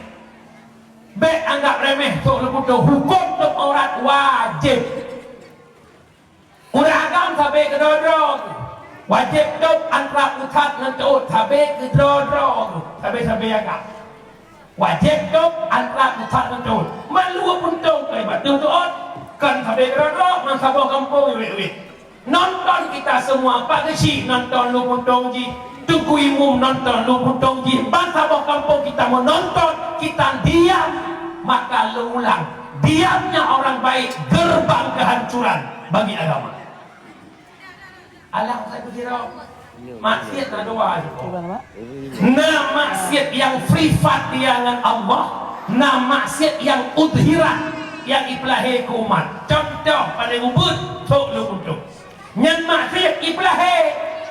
Bèk anggap remeh sôk lôn puntông, huköm tôb aurat wajéb. Ureueng agam sabe keudroe-droe geuh. Wajéb tôb antara pusat ngon teuôt sabe keudroe-droe geuh, sabe-sabe agam. Wajéb tôb antara pusat ngon teuôt. Man luweue puntông keu bak teuôt, kon sabe keudroe-droe, man saboh gampông iwet-iwet. Nonton kita semua, Pak Geuchik nonton luweue puntông jih, Teungku Imum nonton luweue puntông jih, ban saboh gampông kita meunonton, kita diam, maka lôn ulang, diamnya orang baik gerbang kehancuran bagi agama. Alah, satu sira. Maksiat na dua. Na maksiat nyang privat dia ngon Allah, na maksiat nyang udhirat, nyang ipeulahé keu umat. Contoh paléng ubit, sôk lôn puntông. Nyan maksiat ipeulahé,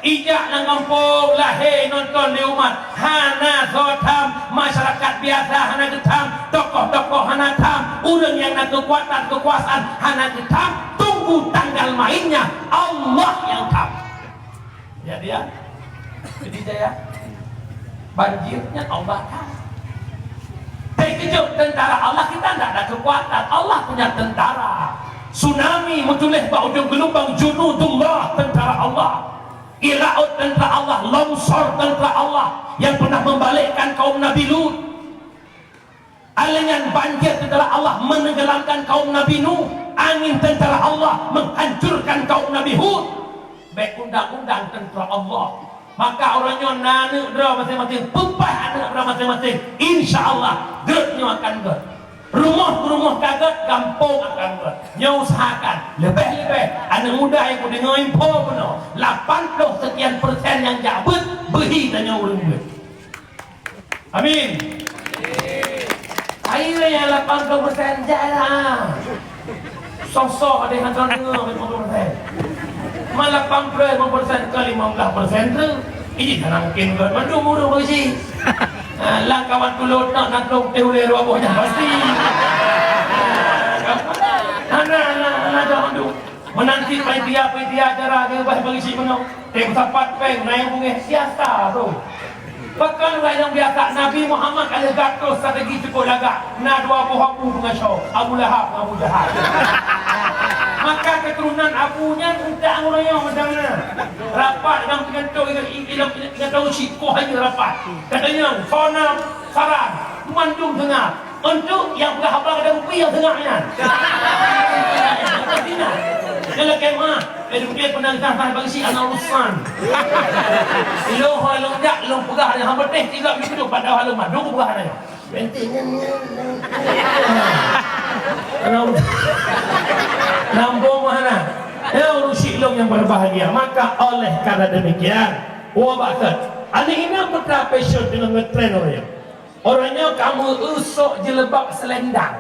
ijak lam gampông lahé nonton lé umat, hana soe tham, masyarakat biasa hana geutham, tokoh-tokoh hana tham, ureueng nyang na keukuatan keukuasaan hana geutham, tunggu tanggal mainnya, Allah nyang tham. Ya, dia. Jadi saya Banjirnya Allah kan. Terkejut tentara Allah, kita tidak ada kekuatan. Allah punya tentara. Tsunami meutuléh bak ujong geulumbang, junudullah, tentara Allah. Di laut tentara Allah, longsor tentara Allah yang pernah membalikkan kaum Nabi Lut. Alèh nyan banjir tentara Allah menenggelamkan kaum Nabi Nuh, angin tentara Allah menghancurkan kaum Nabi Hud. Bèk undang-undang tentara Allah. Maka uroe nyoe na aneuk droe maséng-maséng, peupaih aneuk droe maséng-maséng. Insya Allah, gèt nyoe akan gèt. Rumoh-rumoh ka gèt, gampông akan gèt. Nyoe usahakan, leubeh-leubeh aneuk muda nyang kudeungoe info bunoe, lapan ploh sekian persen nyang jak beuet, beuhi tanyoe ureueng beuet. Amin. Hai nyang lapan ploh persen jak lah. Soh-soh ada yang hantar dengar lapan ploh persen. Ma lapan ploh lima persen ke lima belas persen tu, ih, hana mungkin buat mandum ureueng beusi. Ha, lah kawan tulôt nak nangkong teh ulèe dua boh nyan pasti. Ha, hana, hana, hana dah mandum. Meunan cit panitia-panitia acara geuba bagi cit meunoe. Teuh sapat péng, na nyang beungéh, biasa tu. Pakon ureueng nyang biasa, Nabi Muhammad ka lheueh gatoh strategi cukôp lagak. Na dua boh abu beungoh, Abu Lahab ngon Abu Jahal. Maka keuturonan abu nyan utak ureueng nyoe meudan na. Rapat lam peugantoe, i-, i-, lam peugantoe cit, koh hayeue rapat. Katanya, sonam, saran, mandum seungab. Untuk nyang peugah haba dan bukui nyang seungab nyan. Nyan lakèe meu'ah. Eh, dukée peunang sah-sah bagi si anak urusan. Ilong hoi long jak, long peugah nyang haba teh tiga minggu tu, padahal long madu peugah nyan. Penting nyan, nyan, nyan. Anak urusan. Nambung mana? Ya, urusi long yang berbahagia. Maka oleh karena demikian, wa bakat. Aneuk inong putra passion dengan ngetren orang. Orang nyoe ka meu-eu sok jilbab selendang.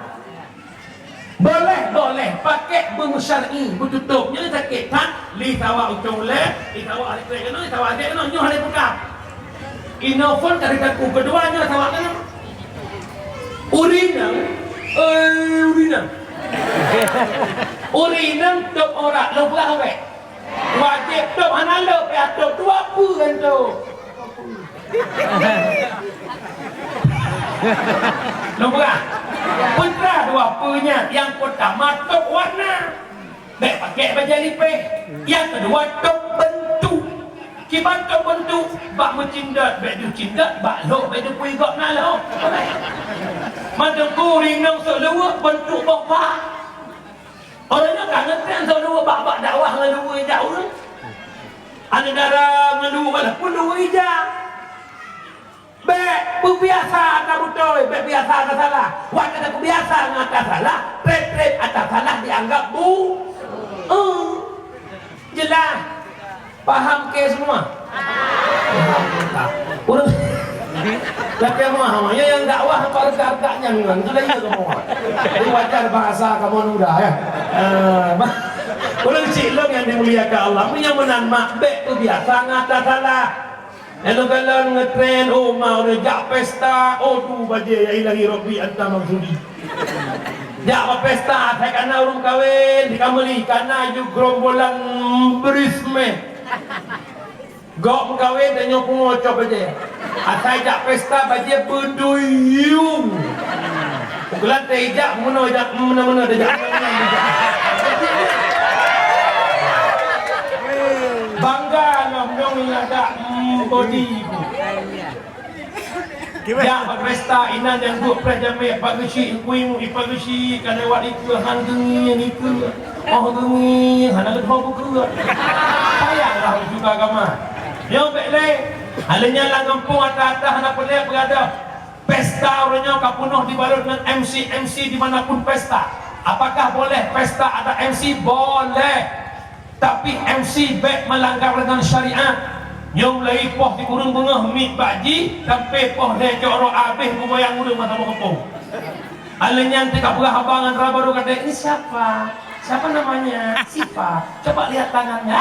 Boleh, boleh, pakai beumu syar'i, beututôp. Nyoe sakét that, li sawa ucong ulèe, li sawa aneuk keunoe, li sawa aneuk keunoe, nyoe hana buka. Inoe phon ka ditakue keudua nyoe sawa keunoe. Ureueng inong, eh, ureueng inong. Ureueng inong tôp aurat, lôn peugah awak. Wajéb tôp, hana lé pih tôp, dua peue kan tôp. Lôn peugah. Peue dua peue nyan, nyang peutama tôp warna. Bèk pakai bajèe lipéh. Nyang keudua tôp beuntuk. Kiban tôp beuntuk, bak meucindot bèk deuh cindot, bak lhôk bèk deuh pui gop na lhôk. Mantong kuring nong sôk leuweuk beuntuk boh pha. Ureueng nyoe ka ngeutren soe luweue bak-bak dakwah ngon luweue ija ureueng. Aneuk dara ngon luweue, walaupun luweue ija. Bèk peubiasa ata beutôi, bèk biasa ata salah. Watèe tapeubiasa ngon ata salah, trép-trép ata salah dianggap bu-, eh, jeulaih. Paham ke semua? Paham. Ureueng lakèe meu'ah, ya, nyang dakwah apa redak-redak nyan, nyan, sudah iya kamu. Jadi wajar bahasa kamu muda, ya. Eh, bah-, ureueng chik lôn nyang dimuliakan Allah, meunyo meunan mak bèk teubiasa ngon ata salah. Lalu galon ngetren, oh, ma ureueng jak pesta, oh, tu bajèe, ya ilahi rabbi anta maksudi. Jak bak pesta, asai kana ureueng kawen, di kameli, kana ju gerombolan bridesmaid. Gop meukawen tanyoe pungo cok bajèe. Asai jak pesta bajèe beuduyung. Ukeulantèe ijak meunoe jak meunoe-meunoe dah jak. Bangga lom dong nyang ada, mm, bodi. Jak bak pesta inan nyang duek preh jamèe, ipageuchik, iku-imu ipageuchik, ka lewat ikeue han geungieng ikeue. Oh geungieng, hana geutho bukeuek. Sayang lah juga agama. Nyoe bèk lé. Hal nyan lam gampông ata-ata hana peureulèe beugadôh. Pesta uroe nyoe ka peunoh dibalot ngon M C-M C di mana pun pesta. Apakah boleh pesta ada M C? Boleh. Tapi M C bèk meulanggar dengan syariat. Nyoe mulai poh sikureueng beungoh miet bak jih, sampai poh lhèe cok rot abéh geugoyang ureueng masa meukeupông. Alèh nyan teuka peugah haba ngon dara barô kata, "Ini siapa? Siapa namanya?" "Siapa." "Coba lihat tangannya."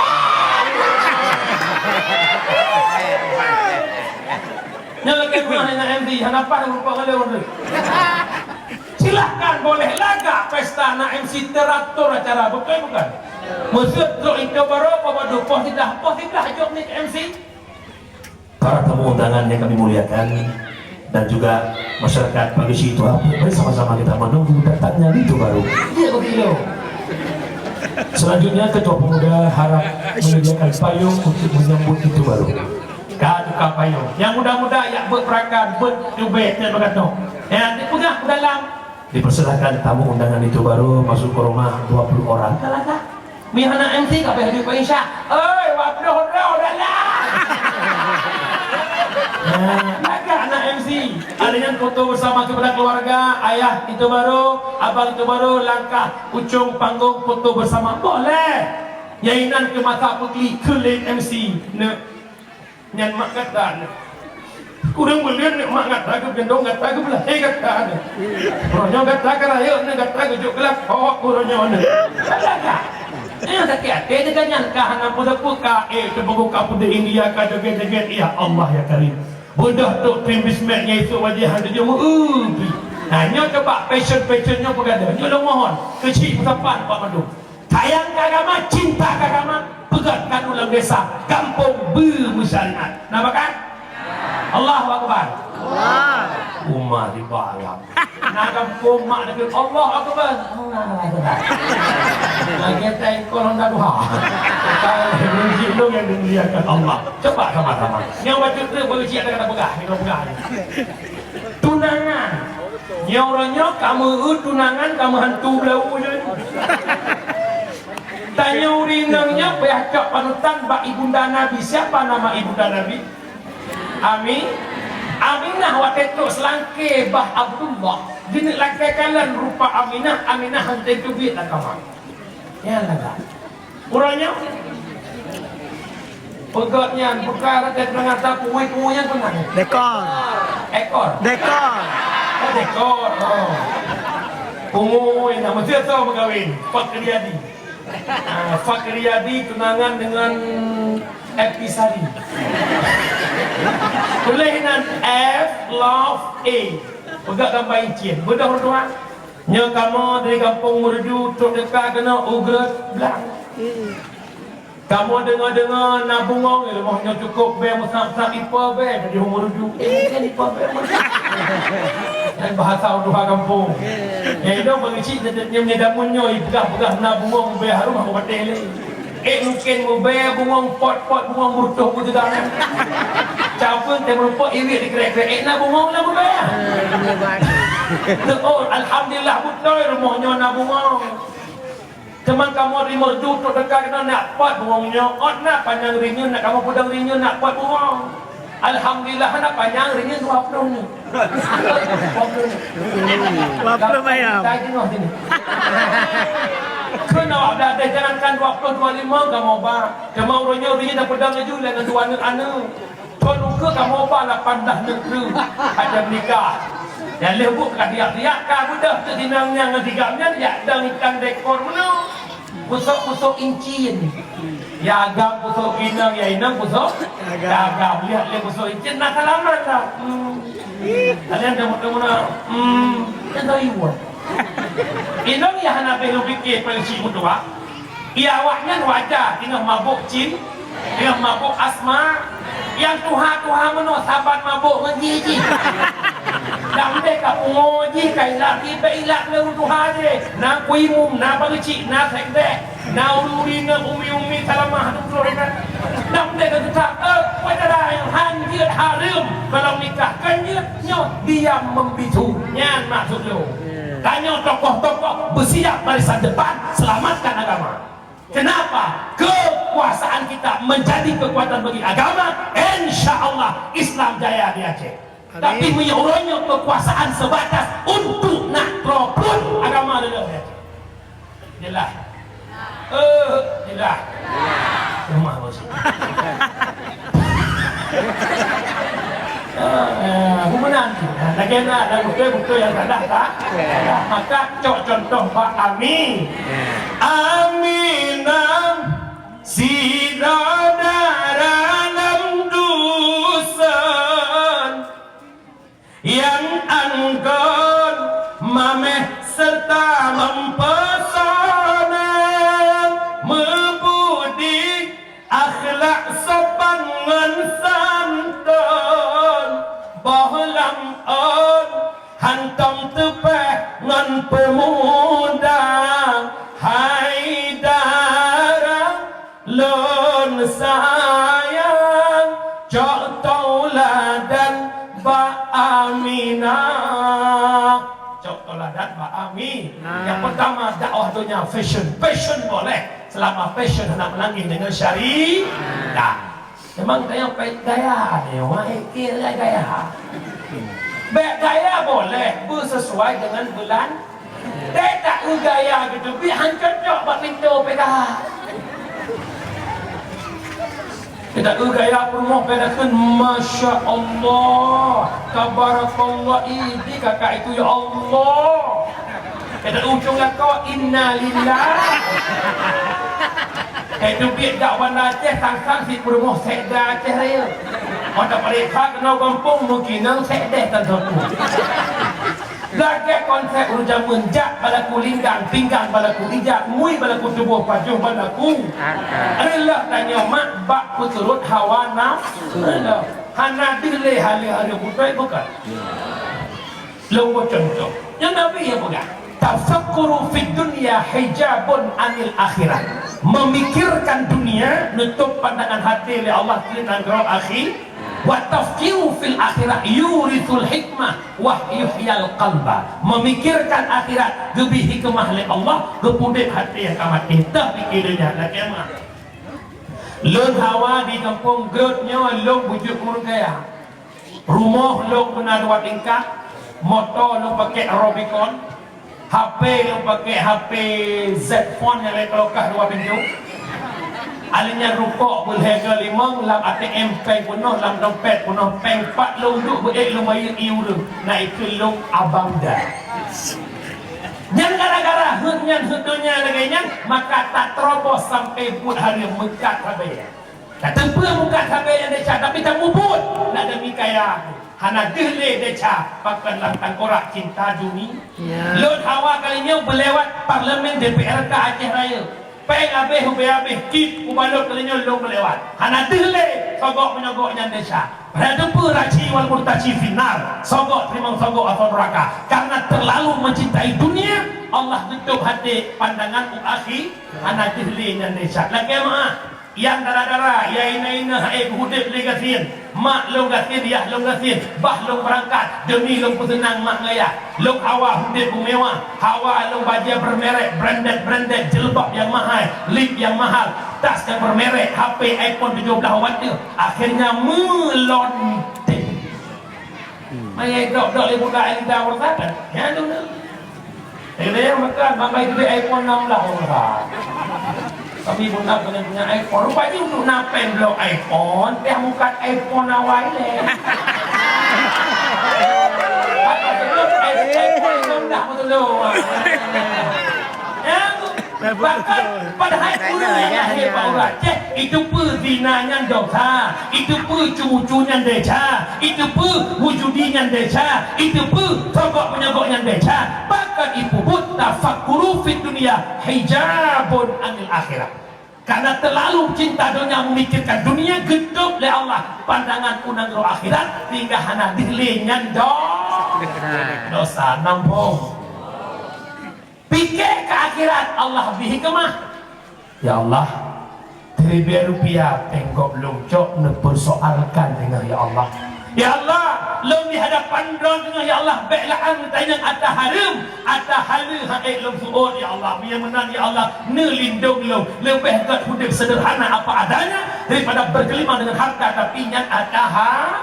Nyan lagèe peugah ngon M C, hana paih rupa ngon lé ureueng. Silahkan, boleh lagak pesta na M C teratur acara, beutôi bukan? Meuseuet trok itu baru, apa badu poh sidah, poh sidah jok ni M C. Para tamu undangan yang kami muliakan dan juga masyarakat Pageusi Tuha, mari sama-sama kita menunggu datangnya linto baru. Iya, begitu. Selanjutnya, Ketua Pemuda harap menyediakan payung untuk menyambut linto baru. Ka tukang payung. Nyang muda-muda, jak beuet perakan, beuet cubit, nyan beugatong. Nyang dipeugah u dalam. Dipersilakan tamu undangan itu baru masuk ke rumah dua puluh orang. Ka lagak. Mi hana M C ka beh duit Pak Isya. Oi, dua puluh droe dalam. Nah, lagak anak M C. Ada yang foto bersama kepada keluarga, ayah itu baru, abang itu baru, langkah ujung panggung foto bersama. Boleh. Nyang inan keu masa peuklik keu lé M C. Neuk. Nyan mak gata nyan. Kureueng buleuen nyan mak gata geugendong gata geubeulah. Hei gata nyan. Uroe nyoe gata ka rayeuk nyan gata geujok geulakok uroe nyoe nyan. Nyan sakét até teuka nyan ka hana peue-peue ka, eh, teupeugah ka peudeh India ka joget-joget. Ya Allah ya Karim. Beudôh trok trim bismillah nyang isuk wajéh han teujeuet meu-eu pi. Nah, nyoe coba passion-passion nyoe peugadôh. Nyoe lôn mohon. Keuchik peusapan bak mandum. Ka Sayang keu agama, cinta keu agama, peugöt keu lam desa, gampông beu meusyariat. Na pakat? Allahu Akbar. Allah. Umat di balang. Na gampông mak dekat Allahu Akbar. Allahu Akbar. Lagi tai kolong dah dua. Kalau musik dong yang dimuliakan Allah. Coba sama-sama. Yang baca tu boleh siap kata peugah, kita peugah. Tunangan. Nyoe uroe nyoe ka meu-eu tunangan, ka meuhantu beulawu nyoe. Tanyoe ureueng inong nyoe payah cok panutan bak ibunda Nabi. Siapa nama ibunda Nabi? Ami-, Aminah watèe trok seulangké bah Abdullah. Geuneuk lakèe kalon rupa Aminah, Aminah hana teubiet lam kama. Nyan lagak. Uroe nyoe peugöt nyan bukan rata teungoh tapuwui-puwui nyan peue nan? Dekor. Ekor. Dekor. Oh, dekor. Oh. Pungo nyan meusti soe meukawen? Fakriadi. Ah, Fakriadi tunangan dengan Epi Sari. Tuléh nan F love A. Peugöt gambar incien. Beudôh ureueng tuha. Nyoe kamoe dari gampông Meureudu trok teuka keunoe u Gret Blang. Kamoe deungoe-deungoe na bungong, eh, rumoh nyoe cukôp bèe meusab-sab ipa bèe, jadi ureueng Meureudu. Eh, mungken ipa bèe Meureudu. Dan bahasa ureueng tuha gampông. Ya, itu bagi cik, nyang, nyang, nyang damun nyoe, peugah-peugah na bungong bèe harôh aku patéh lé. Eh, mungken meubèe bungong pot-pot bungong meurutoh ku teuga nyan. Cabeueng teuh meurumpok iwit dikrek-krek. Eh, na bungong na meubèe. Teuôt, alhamdulillah beutôi rumoh nyoe na bungong. Teuma kamoe di Meureudu trok teuka keunoe nak pot bungong nyoe. Ôt na panyang rinyeun nak kamoe peudong rinyeun nak pot bungong. Alhamdulillah, hana panyang, rinyeun dua ploh nyoe. Dua ploh nyoe. Dua ploh mayam. Dah jeungoh sini. Kheun awak dah, dah jangankan dua ploh, dua lima kamoe ba. Teuma uroe nyoe rinyeun dah peudong laju lé ngon dua aneuk-aneuk. Thôn ukeue kamoe ba lapan blah aneuk treuk. Ada menikah. Nyang lheueh buet ka riak-riak ka beudôh teuh inong nyan ngon sigam nyan, yak dang ikan dekor meunoe. Pusok-pusok incin. Ya agam pusok inong, ya inong pusok agam. Lihat dia pusok incin, nak salaman dah. Hmm. Kalian dah meuteumuna. Hmm. Dia tahu iwan. Inong ya hana beh lubike pensi mutua. Ya awaknyan wajar, tengah mabuk cin. Nyang mabôk asma, nyang tuha-tuha meunoe saban mabôk ngon jih-jih. Nyang udeh ka pungo jih, ka ilak, bèk ilak lé ureueng tuha jih. Na kuimum, na bareucik, na sekdeh, na uri-uri, na umi-umi salamah dum troh inan. Nyang udeh ka geutak, eh, peue cara nyang han jeuet hareuem, kalau nikah kan jeuet nyoe diam membisu. Nyan maksud lôn. Tanyoe tokoh-tokoh bersiap barisan depan selamatkan agama. Kenapa? Kekuasaan kita menjadi kekuatan bagi agama, insya Allah Islam jaya di Aceh. Amin. Tapi meunyoe uroe nyoe kekuasaan sebatas untuk nak troh pruet agama leuloh di Aceh. Jelas? Eh, jelas. Lemah bos. Eh, eh, aku menang. Nah, lagi nak dan betul-betul yang salah tak? Maka cok contoh Pak Ami. Aminah sidroe dara lam duson. Nyang angkon mamèh seureuta meupeusona, meubudi, akhlak sopan ngon santôn, boh lam ôn hantom teupèh ngon peumuda. Hai dara lôn sayang, cok tauladan bak Aminah. Cok tauladan bak Ami. Nah. Yang pertama, dakwah donya fashion. Fashion boleh, selama fashion hana meulangeh dengan syariat. Memang gaya baik gaya ni, wahai kira gaya. Baik gaya boleh, bersesuai dengan bulan. Bèk taeu gaya geuteubiet han cocok bak pintoe P K H. Bèk taeu gaya peurumoh bèk takheun, "Masya Allah, tabarakallah, idi kakak itu ya Allah." Bèk taeu ujong lakoe, "Innalillah." Bèk teubiet jak Banda Aceh sang-sang si peurumoh Sekda Aceh Raya. Mata pareksa keunoe gampông meukinang sekdeh tan sapu. Lagèe konsep ureueng jameun, jak balaku linggang, pinggang balaku ija, ngui balaku tuboh, pajoh balaku. Reuloh tanyoe mak bak peuturot hawa nafsu. Reuloh. Hana deuh lé haleue-haleue beutôi bukan? Lôn beucontoh. Nyan Nabi nyang peugah, "Tafakkuru fid dunya hijabun anil akhirah." Memikirkan dunia, nutup pandangan hati lé Allah keu nanggroe akhi-, "Wa tafkiru fil akhirah yurisul hikmah wa yuhyal qalba." Memikirkan akhirat geubri hikmah lé Allah, geupeudép hati nyang ka maté. Teuh pike donya, lakèe meu'ah. Lôn hawa di gampông Grot nyoe lôn beujeuet ureueng kaya. Rumoh lôn beuna dua tingkat, moto lôn pakèk Rubicon, H P lôn pakèk H P Z Phone nyang lhèe keulokah dua pintoe. Alèh nyan rukok beulhèe limong, lam A T M pèng peunoh, lam dompet peunoh pèng, pat lôn duek beuék lôn bayeue ié ureueng, na ikheun lôn abang dah. Nyan gara-gara heuet nyan, heuet donya lagèe nyan, maka taterobos sampoe buet hareuem meukat sabe. Tateupeue meukat sabe nyang desya, tapi tamubuet, nak demi kaya. Hana deuh lé desya, pakon lam tangkorak cinta duni-. Ya. Lôn hawa kali nyoe beulewat parlemen D P R K Aceh Raya. Pèng abéh ubé abéh, kit ubalot kali nyoe lôn beulewat. Hana deuh lé sogok meunyoe gobnyan desya. Padahai teupeue raci wal murtaci finnar, sogok teurimong sogok asoe neuraka. Karena terlalu mencintai dunia, Allah tutup hati pandangan u akhi-, hana deuh lé nyan desya. Lakèe meu'ah. Nyang dara-dara, nyang ina-ina hana ék udép lé gasien. Mak lôn gasien, yah lôn gasien, bah lôn beurangkat, demi lôn peuseunang mak ngon yah. Lôn hawa udép meumewa, hawa lôn bajèe bermerek, branded-branded, jilbab nyang mahai, lip nyang mahal, tas nyang bermerek, H P iPhone tujoh blah watt teuh. Akhirnya meulonte. Maya dok-dok lé budak nyang da urusan, nyan tu na. Lé meukat bangkai gede iPhone enam belas urusan. Tapi budak kena punya iPhone. Rupa jih untuk napèng blok iPhone, teh mukat iPhone awai lé. Apa tu? iPhone enam belas betul tu. Ya, tu. Bahkan padahai ureueng nyang lahé bak urat Aceh, jiteupeue zina nyan desya, jiteupeue cu-cu nyan desya, jiteupeue wujudi nyan desya, jiteupeue sogok meunyoe gobnyan desya. Bahkan jipeubuet tafakkuru fid dunya hijabun anil akhirah. Karena terlalu cinta dunia, memikirkan dunia, geutôb lé Allah pandangan u nanggroe akhirat, sehingga hana deuh lé nyan do-, desya. Nampung. Pike keu akhirat, Allah bri hikmah. Ya Allah, siribèe rupiah pèng gob lôn cok neupeusoalkan teungoh, ya Allah. Ya Allah, lôn di hadapan Droe teungoh, ya Allah, bèk la'an tanyong ata hareuem, ata haleue hana ék lôn seuôt, ya Allah. Meunyo meunan, ya Allah, neulindong lôn. Leubeh gèt udép seudeurhana apa adanya daripada bergelimang dengan harta tapi nyan ata ha-,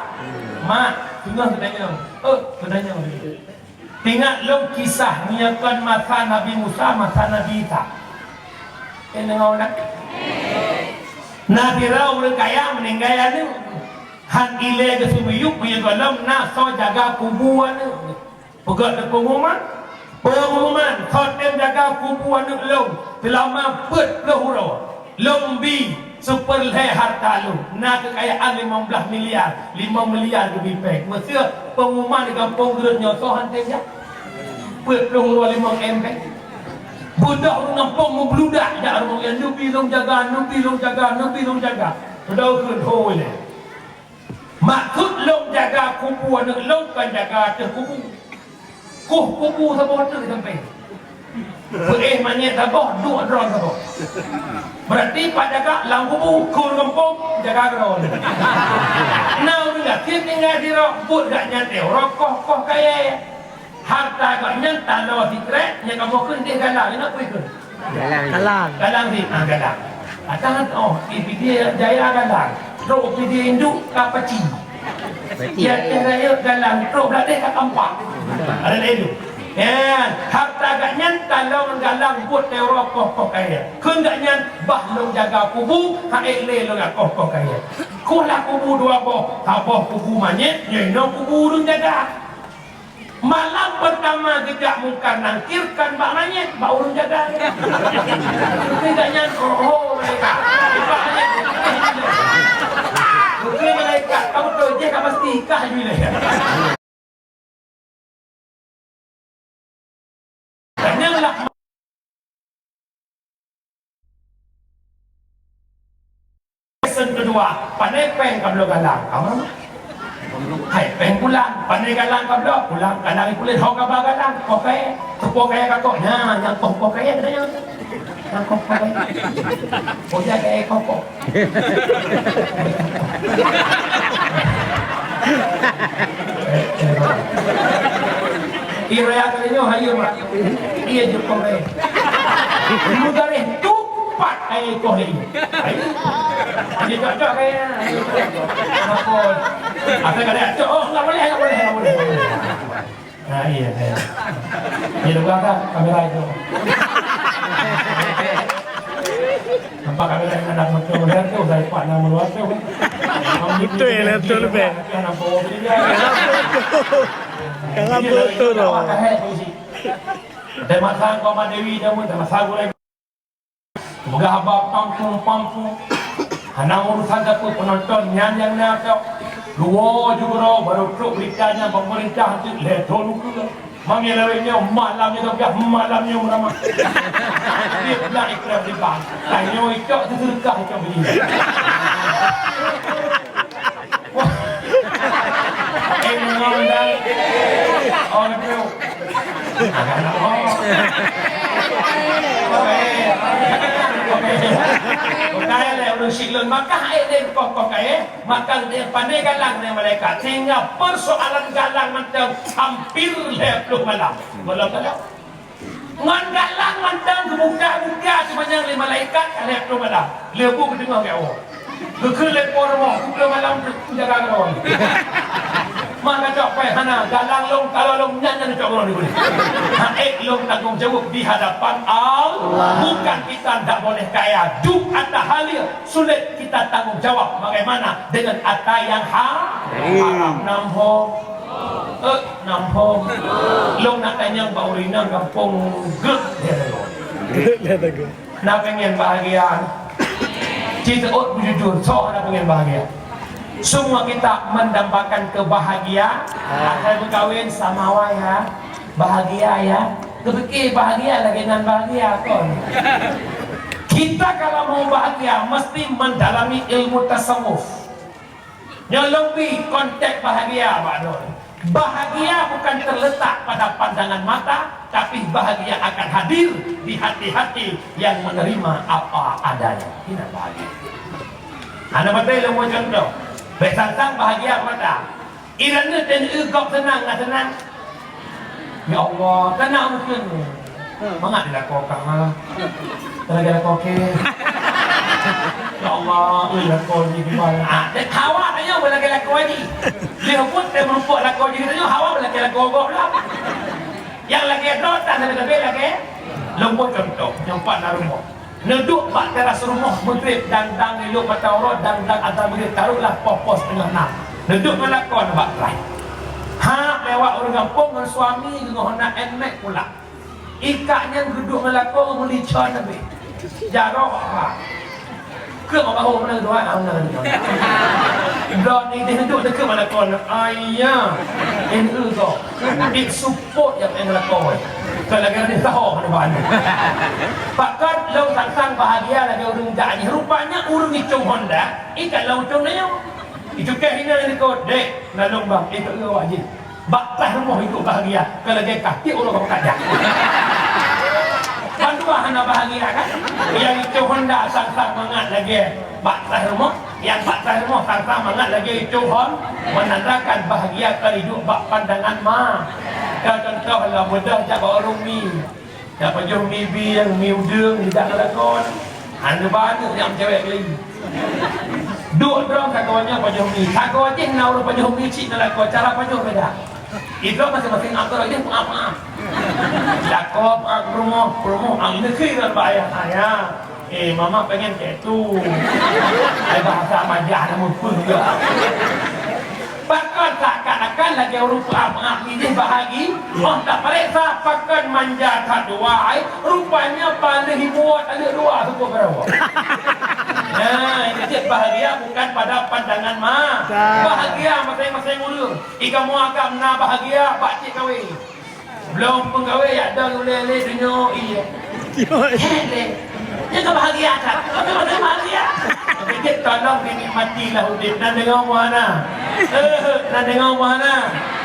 mak, teungoh geutanyong. Oh, geutanyong. Teuingat lôn kisah meunyoe kon masa Nabi Musa, masa Nabi Isa. Keuneuk deungö na? Na sidroe ureueng kaya meuninggai aneuk. Han ilèe geuseumiyueb meunyoe gohlom na soe jaga kubu aneuk. Peugöt lé peungumuman. Peungumuman, soe tem jaga kubu aneuk lôn seulama peuet ploh uroe. Lôn bi seupeurlhèe harta lôn, na keukayaan limong blah miliar, limong miliar geubri pèng. Meuseu peungumuman di gampông Grot nyoe soe han tem jak? Peuet ploh uroe limong M pèng. Beudôh ureueng gampông meubludak jak rumoh nyan, neubi lôn jaga, neubi lôn jaga, neubi lôn jaga. Beudôh kheun ho ilèe. Maksud lôn jaga kubu aneuk lôn kon jaga ateueh kubu. Koh kubu saboh ateueh sampéng. Peuéh manyét saboh, duek droe saboh. Berarti pat jaga lam kubu, kheun gampông, jaga droe. Na ureueng gasien tinggai sidroe, buet gobnyan teuh uroe koh-koh kayèe. Harta gobnyan taloe sikrek, nyang kamoe kheun deh galang, ingat peue kheun? Galang. Galang. Galang ni, ah, galang. Atang, oh, di Pidie Jaya galang. Trok Pidie Induk ka paci. Paci. Di Aceh Raya galang, trok Blahdeh ka tampak. Ada lain tu. Ya, harta gobnyan taloe ngon galang buet teuh uroe koh-koh kayèe. Kheun gobnyan, bah lôn jaga kubu, han ék lé lôn koh-koh kayèe. Koh lah kubu dua boh, saboh kubu manyét, nyoe inoe kubu ureueng jaga. Malam pertama geujak Mungkar Nangkir kon bak manyét, bak ureueng jaga. Keutika nyan, oh, oh, malaikat. Bak manyét. Beutôi malaikat, ka beutôi, jih ka pasti, kah ju ilèe. Wah, pane péng ka bloe galang, ka meurunoe. Hai péng pulang, pane galang ka bloe, pulang galang puléh, ho ka ba galang, koh kayèe, teupoh kayèe ka koh, nyan nyang koh, koh kayèe ka nyan. Nyang koh, koh kayèe. Boh jai kayèe koh, koh. Iya raya kali nyoe, hayeue, Mak. Iya jeuet koh kayèe. Mudareh tupat kayèe koh lé. Hai. Dia cocok kayèe. Apa? Apa kata cocok? Oh, enggak boleh, enggak boleh, enggak boleh. Nah, iya, iya. Dia buka kan kamera itu. Nampak kamera yang ada motor dan tu, saya pak nama luar tu. Betul, betul, betul. Kan apa dia? Kalau betul tu. Dia masa kau Mak Dewi dah mun, dah masa gulai. Peugah haba pampung-pampung. Hana urusan sapeue penonton nyan nyang na tok. Dua jubro baru trok berita nyan pemerintah tu lé thon ukeue. Mami lawét nyoe malam nyoe tapi malam nyoe ramah. Dia pula ikram di bank. Tanyoe icok tu sedekah icok beli. Wah. Eh, memang dah. Oh, betul. Agak nak, oh. Oke. Oke. Bukan lé ureueng syiek lôn. Maka ayat dia kok, kok, eh. Maka dia pandai galang dengan malaikat. Sehingga persoalan galang macam hampir lhèe ploh malam. Belum galang. Ngon galang mantong geubuka-buka seumanyang lé malaikat ka lhèe ploh malam. Lheuh bu geuteungoh geuwoe. Geukheun lé po rumoh, pukul malam jaga geuwoe. Mak kacok pai hana, galang lôn, kalau lôn nyan, nyan cok droe di boleh. Ha, ék lôn tanggong jaweueb di hadapan Allah. Bukan kita ndak boleh kaya. Dup atas hal dia, sulit kita tanggung jawab. Bagaimana dengan harta yang ha-, haram? Nam hom. Eh, nam hom. Lôn nak tanyong bak ureueng inong gampông geuh dia lagoe. Geuh dia lagoe. Na pengen bahagia? Ci teuôt beujujur, soe hana pengen bahagia? Semua kita mendambakan kebahagiaan. Asai meukawen sama awai ya. Bahagia ya. Kepikir bahagia lagèe nan bahagia kon. Kita kalau mau bahagia mesti mendalami ilmu tasawuf. Nyoe lôn bri konteks bahagia bak droe. Bahagia bukan terletak pada pandangan mata, tapi bahagia akan hadir di hati-hati yang menerima apa adanya. Inilah bahagia. Hana beutôi lôn bri contoh. Bèk sang-sang bahagia mata. Iran nyoe T N I gob seunang na seunang. Ya Allah, kana mungkin. Mangat dilakoe ka. Lagèe lakoe kèe. Ya Allah, ui lakoe jih gimana? Ah, dan hawa tanyoe lagèe lakoe jih. Lheuh buet teuh meurumpok lakoe jih tanyoe hawa lagèe lakoe gob lah. Nyang lagèe droe tan lagèe lagèe. Lôn bri contoh, nyang pat na rumoh. Neuduek bak teras rumoh, meugreb, dang-dang ilok mata uroe, dang-dang azan meugreb, taroklah poh-poh siteungoh nam. Neuduek ngon lakoe bak teras. Hak lewat ureueng gampông ngon suami geungoh na Nmax pula. Ikak nyan geuduek ngon lakoe meulichon leubeh. Jaroe bak ha. Keu bak bahu meunan dua, ah, meunan dua. Droe ni deh neuduek deukeu bak lakoe. Ayah. N E ko. Dik su Pok nyang éh lakoe. Ka lagèe nyan taho hana ban. Pakon lôn sang-sang bahagia lagèe ureueng jak jih. Rupanya ureueng icong Honda, ikat lôn icong nyoe. Icukèh inan likot, "Dek, na lôn bang, ikut lôn awak jih." Bak teras rumoh ikut bahagia. Ka lagèe kah tiep uroe ka peukajak. Bandua hana bahagia kan? Nyang icong Honda sang-sang mangat lagèe bak teras rumoh. Nyang bak teras rumoh sang-sang mangat lagèe icong Hon, menandakan bahagia ka iduek bak pandangan ma. Ka contoh lah mudah jak bak ureueng mi. Jak pajoh mi bieng, mi udeueng, mi dak ngon lakoe. Hana bak aneuk nyang cewek lagi. Duek droe sagoe nyoe pajoh mi. Sagoe jih na ureueng pajoh mi cit ngon lakoe, cara pajoh beda. Idroe masing-masing atur lagi maaf-maaf. Lakoe maaf rumoh, rumoh am neukheun bak ayah, "Ayah, eh, mama pengen kayak tu." Ai bahasa majah namun pun juga. Pakon seakan-akan lagèe ureueng peuap-peuap nideh bahagi, oh tak pareksa pakon manja that dua ai, rupanya paléh ibuet aneuk dua suku beurawa. Nah, jadi bahagia bukan pada pandangan ma. Bahagia masing-masing ureueng. Ikamoe agam na bahagia bak cit kawé. Blom peugawé yak don ulèe lé dunyoe iya. Hé lé. Nyan ka bahagia that. Tapi masih bahagia. Tapi jeuet ka Tolong dinikmati lah udép. Na deungoe meuhana? Eh, na deungoe meuhana?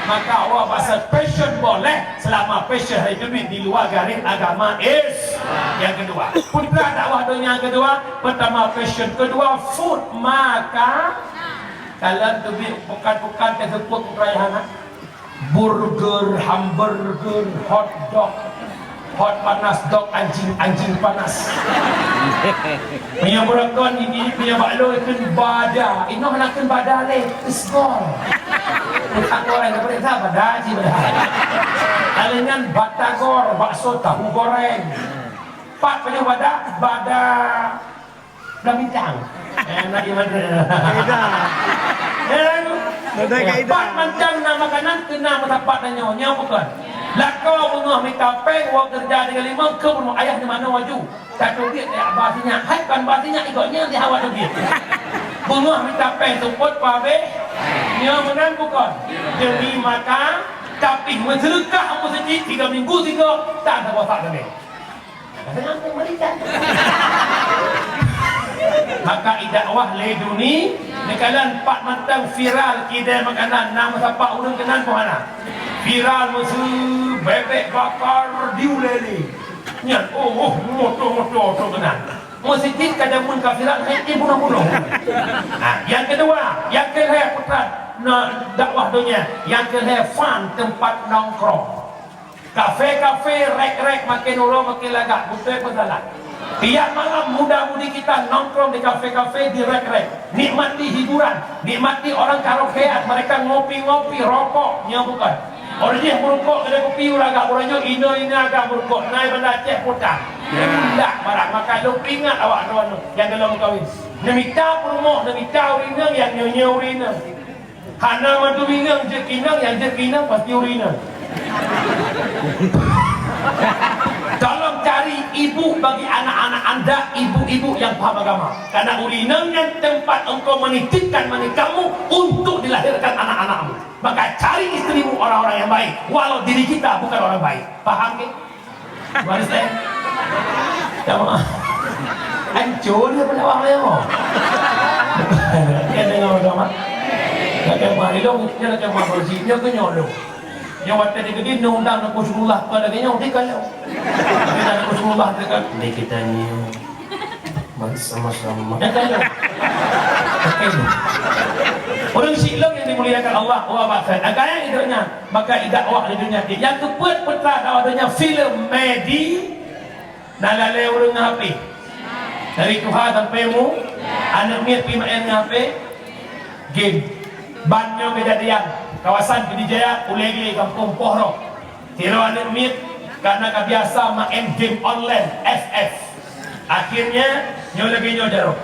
Maka awak bahasa passion boleh selama passion hai duit di luar garis agama Islam. Yang kedua, putra dakwah dunia kedua, pertama passion, kedua food, maka kalian tu bi bukan-bukan ke seput putra yang anak. Burger, hamburger, hot dog, hot panas dog, anjing, anjing panas. Punya beurokon gigi, punya baklo ikun bada. Inoh nak keu bada lé, isgol. Bukan goreng, apa dia bada, ji bada. Kalian batagor, bakso, tahu goreng. Pat punya bada, bada Dah bintang. Eh, nak di mana? Kaedah. Ya, kan? Dah ada kaedah. Pat mantang na makanan keu na meusapat tanyoe. Nyoe bukan. Lakoe beungoh mita péng, woe keureuja tiga lima, keu bunoe ayah di mana waju. Satu biet ya abah sinyak. Hai kan abah sinyak ikot nyan di hawa tu biet. Beungoh mita péng seupôt pabeh. Nyoe meunan bukan. Demi makan, tapi meuseudeukah meuseujid tiga minggu sigoe, tak ada watak tadi. Maka idak wah lé duni, neukalon pat mantong viral kidai makanan na meusapat ureueng keunan pih hana. Viral meusu bebek bakar di ulèe lé. Nyan, oh, oh, moto-moto tu keunan. Meuseujid ka jameun ka viral, hai bunoh-bunoh. Nah, yang kedua, yang kelhèe putra na dakwah dunia, yang kelhèe fun, tempat nongkrong. Kafe-kafe, rek-rek, makin uroe makin lagak, beutôi peue salah. Tiap malam muda-mudi kita nongkrong di kafe-kafe, di rek-rek. Nikmati hiburan, nikmati orang karaokean, mereka ngopi-ngopi, rokok, nyoe bukan. Orang jih meurukok, kedai kopi, ureueng agam, ureueng nyoe, inoe-inoe agam meurukok, nai Banda Aceh puta. Ndak barang, maka lôn peuingat awak droeneuh nyang golom meukawén. Neumita peurumoh, neumita ureueng inong, nyang nyoe-nyoe ureueng inong. Hana mandum inong jeuet keu inong, nyang jeuet keu inong pasti ureueng inong. Tolong cari ibu bagi anak-anak anda, ibu-ibu yang paham agama. Karena ureueng inong nyan tempat engkau menitipkan mani kamu untuk dilahirkan anak-anakmu. Maka cari istrimu orang-orang yang baik, walau diri kita bukan orang baik. Paham ke? Baris teh. Jamaah. Hancur dia pendakwah saya mau. Dia dengar jamaah. Dia dengar ilong, dia dengar bersih, dia kenyal tu. Dia waktu dia gede, dia undang nak kusulah, kau lagi nyau, dia kalau. Dia nak kusulah, dia kan. Ni kita ni. Sama-sama. Dah tahu. Okey. Ureueng syiek lôn nyang dimuliakan Allah, wa barakatuh. Agaknya idaknya, maka idak awak di dunia ni. Nyang keupeuet putra dakwah dunia filem medi, na lalée ureueng ngon H P. Dari tuha sampai mu, aneuk miet pi maén ngon H P, game. Ban nyoe kejadian, kawasan Pidie Jaya, Ulèe Glé, Gampông Poh Roh. Sidroe aneuk miet kana ka biasa maén game online, F F. Akhirnya, nyoe lagèe nyoe jaroe.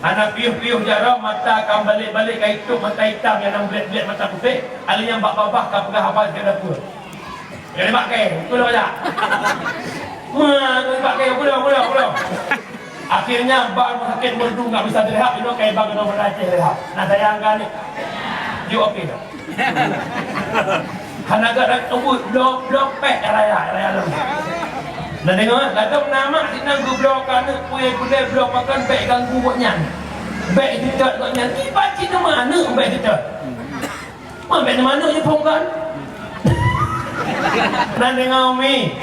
Hana piôh-piôh jaroe, mata ka balek-balek ka itôp, mata itam nyang na blek-blek mata putéh, alèh nyan bak babah ka peugah haba sigoe dapur. Jadi mak kèe, beutôi tak? Ma, mak kèe, beutôi, beutôi, beutôi. Akhirnya, ba rumah sakit merdu nggak bisa direhab, inoe kai bang inoe Banda Aceh rehab. Nah, sayang kan ni? Jok okey dah. Hana gak dah tunggu, blok, blok pek raya, raya lalu. Nah, dengar, ladom nama sinan gubloe ka aneuk puyèe gulèe blok pakan bèk ganggu gobnyan. Bèk ditot gobnyan. Tiba cit nama aneuk bèk ditot. Ma bèk nama aneuk jipông kan? Nah, dengar umi.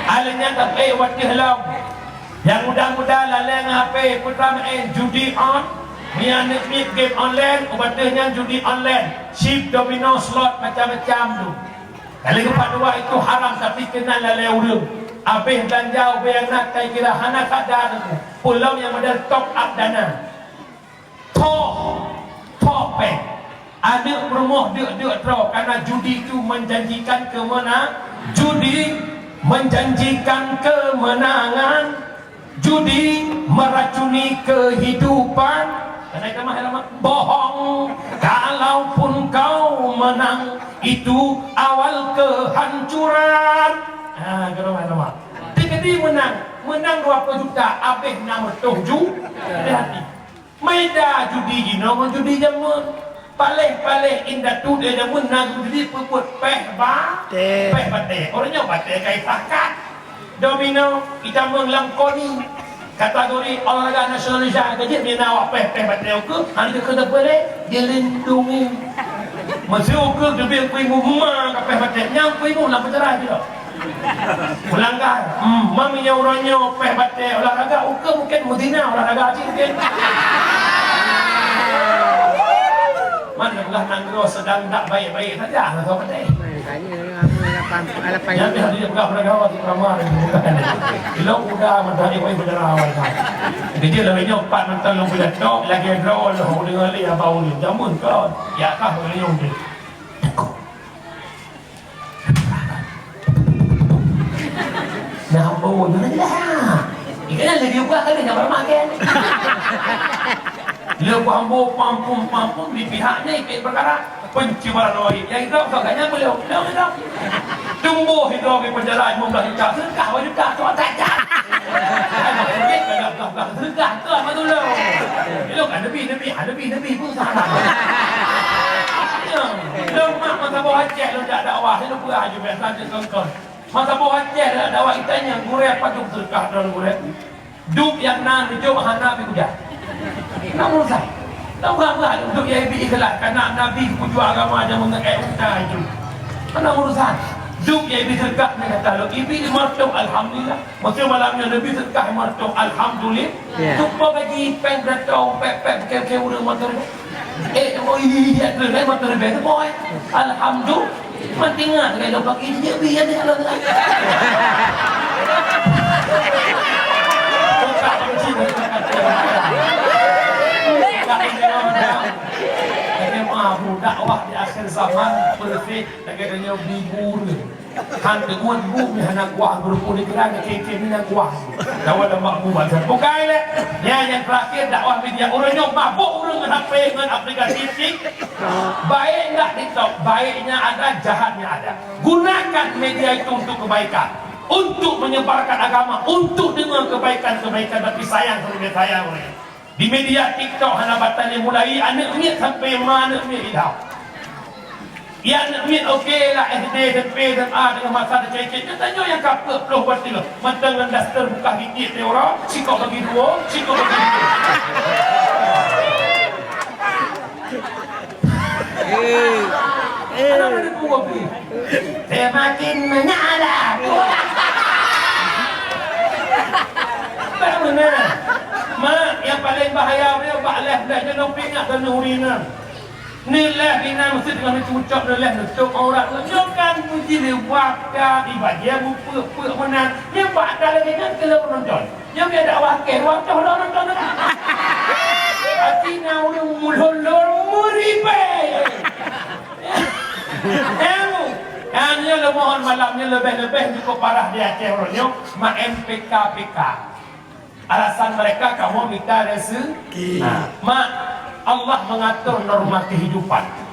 Alèh nyan tapi eh, watèe lom. Nyang muda-muda lalée ngon H P, putra maén judi on, nyan aneuk miet game online, ubat teuh nyan judi online, chip, domino, slot, macam-macam tu. Kali keempat dua itu haram, tapi keunan lalée ureueng. Abéh beulanja ubé aneuk kai kira hana sadar tu. Peulom nyang model top up dana. Thoh, thoh péng. Aneuk peurumoh deuk-deuk droe, karena judi itu menjanjikan kemenang-, judi menjanjikan kemenangan, judi meracuni kehidupan. Karena itu mah, bohong, kalaupun kau menang, itu awal kehancuran. Ha, kata mah, kata mah. Dia kata menang, menang dua puluh juta, habis enam ratus juta. Hati-hati. Maeda judi jinoe ngon judi jameun. Paléh-paléh indatu di jameun na judi peubuet péh ba-, Teh. Péh batée. Ureueng nyoe batée kai pakat. Domino, itamong lam koni. Kategori olahraga nasional Indonesia keujeuet mina awak péh, péh batèe ukeue, hana teukeue teupeu lé, dilindungi. Meuseu ukeue geubri kuibu ma ka péh batèe, nyang kuibu lam penjara jih. Meulanggar, hmm, meunyoe uroe nyoe péh batèe olahraga, ukeue mungkin meuzina olahraga cit mungkin. Man lam nanggroe sedang dak baik-baik saja, hana soe patéh. Nyan dah dia peugah pada kawan di Pramah ni, bukan. Ilong uda mentari wai bendera awai kan. Jadi lagi nyoe empat mentang lom punya tok, lagi draw lah, dengar lé abang ni. Jamun kau. Ya kah lagi nyoe. Nah, ambo nyoe lagi dah. Ikan lagi buah kali nak bermakan. Leupah ambo pampum, pampum di pihak ni, pihak perkara pencemaran nama baik. Yang itu, agaknya beliau, beliau, beliau. Tumbuh itu di penjara lima belas juta, sedekah dua juta, tu agak jahat. Sedekah tu apa dulu? Itu kan lebih, lebih, ah, lebih, lebih pun salah. Ya. Lemak masa bawah Aceh, lo jak dakwah, itu pun aju biasa je kongkong. Masa bawah Aceh, lo jak dakwah, itanya, gurèe apa tu sedekah dalam gurèe? Duek nyang na neujok hana pih kuda. Hana urusan. Tahu apa? Duek nyang ibi ikhlas, karena Nabi pejuang agama nyang meungeut utai tu. Hana urusan. Duek nyang ibi sedekah ni kata lo, ibi lima ratus, alhamdulillah. Masa malam nyoe Nabi sedekah lima ratus, alhamdulillah. Ya. Cuba gaji peng beratong, pek-pek, bukan-bukan ureueng motor. Eh, oh iya, iya, iya, motor beng tu, boy. Alhamdulillah. Mantengah lé lom pagi jijak bi ada jalan lah. Buka kunci dari kata. Lagi mahu dakwah di akhir zaman perfect lagi tanya bibur. Han teunguet bu mi hana kuah beurukun di keran ke ke mina kuah. Dawa lemak bu bansa. Bukai lé. Nya yang terakhir dakwah media ureueng nyoe mabuk ureueng ngon H P ngon aplikasi tik. Baik enggak TikTok? Baiknya ada, jahatnya ada. Gunakan media itu untuk kebaikan, untuk menyebarkan agama, untuk dengar kebaikan-kebaikan, tapi sayang, saya sayang orang. Di media TikTok hana batal yang mulai aneuk miet sampai ma aneuk miet idam. Ya aneuk miet oke lah S D, S M P, S M A dengan masa tercecet. Katanya yang kapek peluh batil, mata dengan daster buka gigit dia orang, sikok bagi dua, sikok bagi dua. Eh, eh. Anak ada dua pun. Semakin menyala. Bagaimana? Mak, yang paling bahaya dia bak leh dah jenuh pingat dan nuri nan. Ni leh bina mesti dengan cucok ni leh nutup aurat. Nyokan puji liwat ka di bajie bupeuk-peuk meunan. Nyepak dah lagi nyan keu lôn nonton. Nyoe biar dakwah kèe, ruang toh lôn nonton. Hati na ureueng mulhon lôn meuribèe. Em, kan nyoe lôn mohon malam nyoe leubeh-leubeh cukup parah di Aceh uroe nyoe, mak M P K P K. Alasan mereka kamoe mita rezeki. Nah, mak, Allah mengatur norma kehidupan.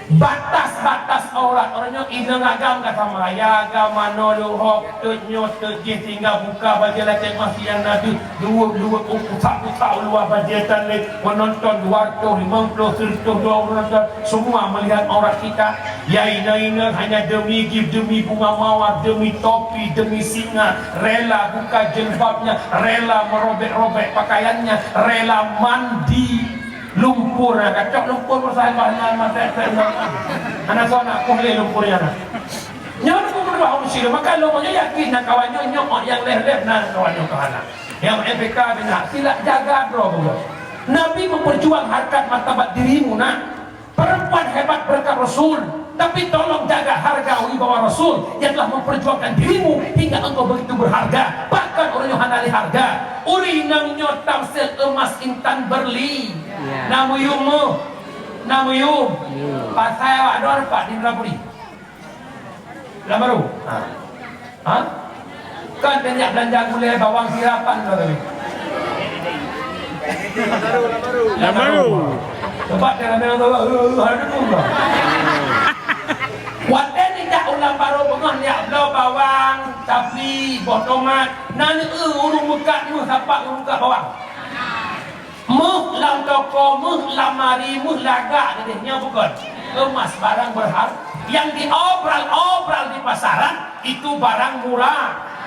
Batas-batas aurat, uroe nyoe inong agam ka sama, ya agam manoe leuhok, teuk nyoe teuk jih tinggai buka bajèe lacèe emas nyang na deuh, luweuek-luweuek, u pusak-pusak u luwa bajèe tan lé, penonton dua ratus lima puluh, seratus dua puluh penonton, semua melihat aurat kita. Ya inong-inong hanya demi gift, demi bunga mawar, demi topi, demi singa, rela buka jilbabnya, rela merobek-robek pakaiannya, rela mandi. Lumpur, nah, kacok lumpur masa bah nyan, masa, masa, hana soe nak poh lé lumpur nyan, nah. Nyan aku berdua urus dia, maka lôn nyoe yakin nak kawan nyoe, nyoe nyang leh-leh na kawan nyoe keuhana. Nyang M P K bina, sila jaga droe bunoe. Nabi memperjuang harkat martabat dirimu, nak. Perempuan hebat berkat Rasul, tapi tolong jaga harga wibawa Rasul yang telah memperjuangkan dirimu hingga engkau begitu berharga. Bahkan orang yang hana lé harga. Uri nang nyoe tamsil emas intan berli. Ya. Namu yum meuh. Namu yum. Yum. Pasai awak dua dapat di Indrapuri. Lam baru. Ha. Ha? Kan banyak belanja gulai bawang sirapan tu tadi. Lam baru. Tempat yang ada tu, eh, ada tu. Watèe nijak u Lam Baru beungoh nijak bloe bawang, cabi, boh tomat, na neu ureueng meukat meuh sapat ureueng meukat bawang. Meuh lam toko, meuh lam mari, meuh lagak tadi, nyoe bukan. Emas barang berharga. Yang diobral-obral di pasaran, itu barang murah.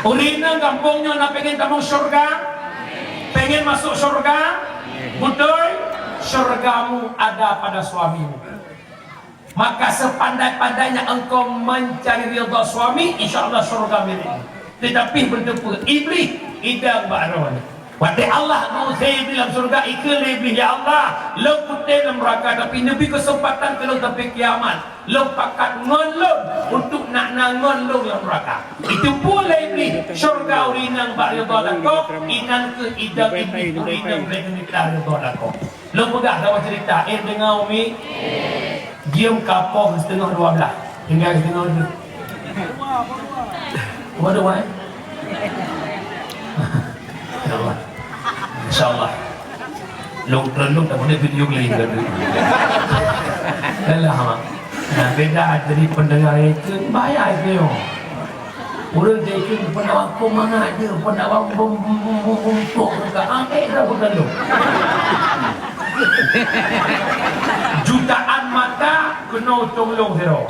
Ureueng inong gampông nyoe na pengen tamong syurga? Pengen masuk syurga? Beutôi? Syurgamu ada pada suamimu. Maka sepandai-pandainya engkau mencari ridha suami, insya Allah syurga milikmu. Tetapi beutôi peue? Iblih idang bak droe. Watèe Allah geuusé Iblih lam syurga, ikheun lé Iblih, "Ya Allah, lôn kutem lam neuraka, tapi neubri keuseumpatan keu lôn sampai kiamat. Lôn pakat ngon lôn untuk na na ngon lôn lam neuraka." Itu pun lé Iblih, syurga ureueng inong bak ridha lakoe, inan keuh idang Iblih ureueng inong bèk neumita ridha lakoe. Lôn peugah saboh cerita, eh, deungoe umi. Jeuem kapoh siteungoh dua blah. Tinggai siteungoh dua. Dua dua, eh? Ya Allah. Insya Allah. Lôn, lôn, lôn, tak boleh video lain kan? Alah, mak. Nah, beda jadi pendengar itu, bahaya itu, yo. Ureueng jai keu pendakwah keu mangat jeuet, pendakwah bum, bum, bum, bum, bum, tok dekat. Ah, eh, dah bukan tu. Jutaan mata keunoe cong lôn sidroe.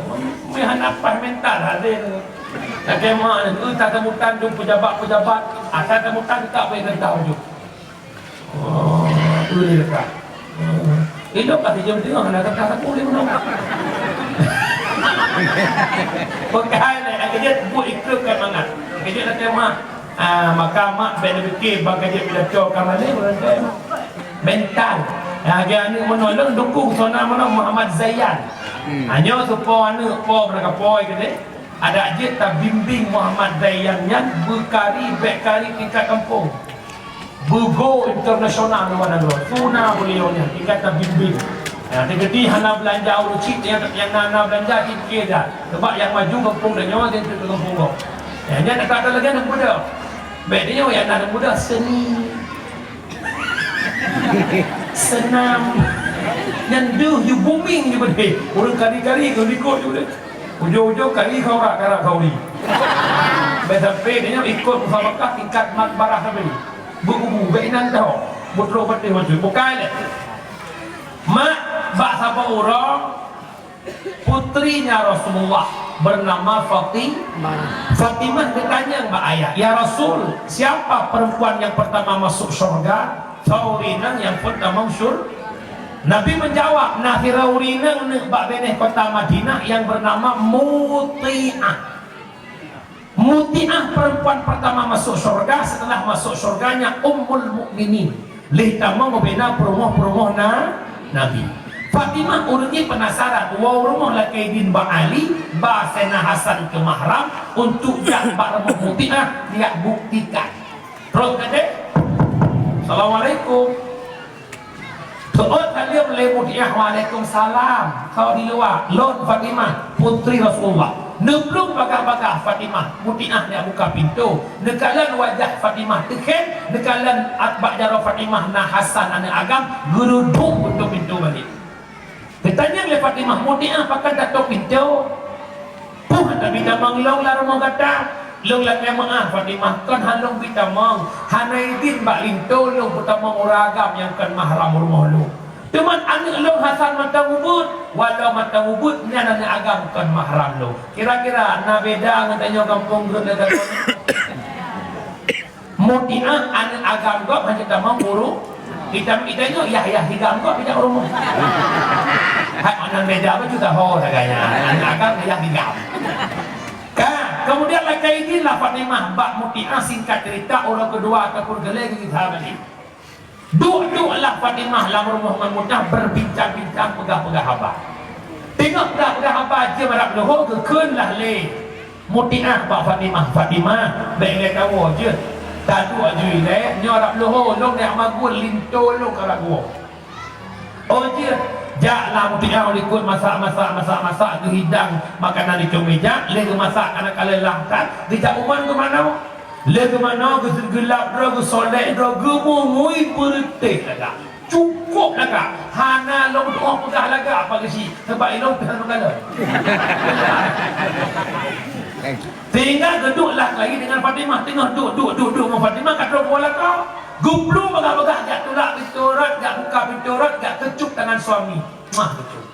Meuhana paih mental hadir. Lakèe mak nyan, eh, tateumutan dum pejabat-pejabat, asa teumutan ka beu teuntang ju. Oh, tu dia dekat. Oh. Ilok ka sijeuem teungoh, hana teuka sapeue lé bunoe. Peugah lé, nyang keujeuet buet ikeup kan mangat. Nyang keujeuet lagèe mak. Ah, maka mak bèk neupike bang keujeuet pidato ka malèe, mental. Ah, lagèe aneuk meunoe lôn dukung sona meunoe Muhammad Zayan. Hmm. Hanyoe su po aneuk po beurangkapoe keudéh. Adak jeuet tabimbing Muhammad Zayan nyan beukari bèk kari tingkat kampung. Beugo internasional luwa nanggroe. Su na beliau nyan, tingkat tabimbing. Ya, teukeudi hana beulanja ureueng cit nyang, nyang na, na beulanja cit keu dah. Sebab nyang maju gampông tanyoe, dia tu gampông gob. Ya, nyan ata-ata lagèe aneuk muda. Bèk tanyoe nyang na aneuk muda seni. Senam. Nyan deuh you booming you beudeh. Ureueng kari-kari keu likot you deh. Ujong-ujong kari kau rak, karak kau ni. Bèk sampai tanyoe ikot musabakah tingkat makbarah sabe. Beukubu, bèk inan tao. Beutrok patéh maksud. Bukai lé. Mak, bak saboh uroe, putrinya Rasulullah bernama Fatimah. Fatimah geutanyong bak ayah, "Ya Rasul, siapa perempuan yang pertama masuk syurga?" Thauri nang nyang phon tamong syur-, Nabi menjawab, "Na sidroe ureueng inong neuk bak binéh kota Madinah yang bernama Muti'ah." Muti'ah perempuan pertama masuk syurga, setelah masuk syurganya Ummul Mukminin. Lheuh tamong bubena peurumoh-peurumoh na, Nabi. Fatimah ureueng jih penasaran, woe u rumoh lakèe idin bak Ali, ba Saidina Hasan keu mahram, untuk jak bak rumoh Muti'ah, jak buktikan. Trok keudéh, "Assalamualaikum." Teuôt saleuem lé Muti'ah, "Waalaikumsalam. Kau di luwa?" "Lôn Fatimah, putri Rasulullah." Neubloe bagah-bagah Fatimah, Muti'ah nyang buka pintoe. Neukalon wajah Fatimah teukhém, neukalon at-, bak jaroe Fatimah na Hasan aneuk agam, geureudôk pintoe-pintoe balek. Geutanyong lé Fatimah, "Muti'ah, pakon tatôp pintoe? Peue hana bi tamong lôn lam rumoh gata?" "Lôn lakèe meu'ah Fatimah, kon hana lôn bi tamong, hana idin bak linto lôn peutamong ureueng agam nyang kon mahram rumoh lôn. Teuma aneuk lôn Hasan mantong ubit, walau mantong ubit nyan aneuk agam kon mahram lôn." Kira-kira na beda ngon tanyoe gampông Greuet lé Gatot? Muti'ah aneuk agam gob hana tamong ureueng. Kita, kita nyoe yah-yah higam gob bijak ureueng. Hai, aneuk beda baju taho sagai nyan. Aneuk agam yah higam. Ka, kemudian lakèe idin lah Fatimah bak Muti'ah, singkat cerita, uroe keudua ataupun keulhèe geuyue that balik. Duek-duek lah Fatimah lam rumoh ngon Muti'ah berbincang-bincang, peugah-peugah haba. Teungoh peugah-peugah haba jeuem rab luho, geukheun lah lé Muti'ah bak Fatimah, "Fatimah, bèk lé tawoe jeuet. Taduek ju ilèe, nyoe rab luho lôn jak maguen linto lôn ka rab woe." "Oh jeuet." Jak lah Muti'ah u likot masak, masak, masak, masak, geuhidang makanan di cong meja, lheuh geumasak, kana ka leulah that, geujak u rumoh geumanoe. Lheuh geumanoe, geu-, geulap droe, geusolek droe, geumungui beureutéh lagak. Cukôp lagak. Hana lôn tu'oh peugah lagak apa geuchik, sabab ilôn pih hana meugalak. Sehingga geuduek lah lagi dengan Fatimah, teungoh duek, duek, duek, duek ngon Fatimah, ka trok u lakoe. Geubloe bagah-bagah, jak tulak pintoe rot, jak buka pintoe rot, jak keucup tangan suami. Mah keucup.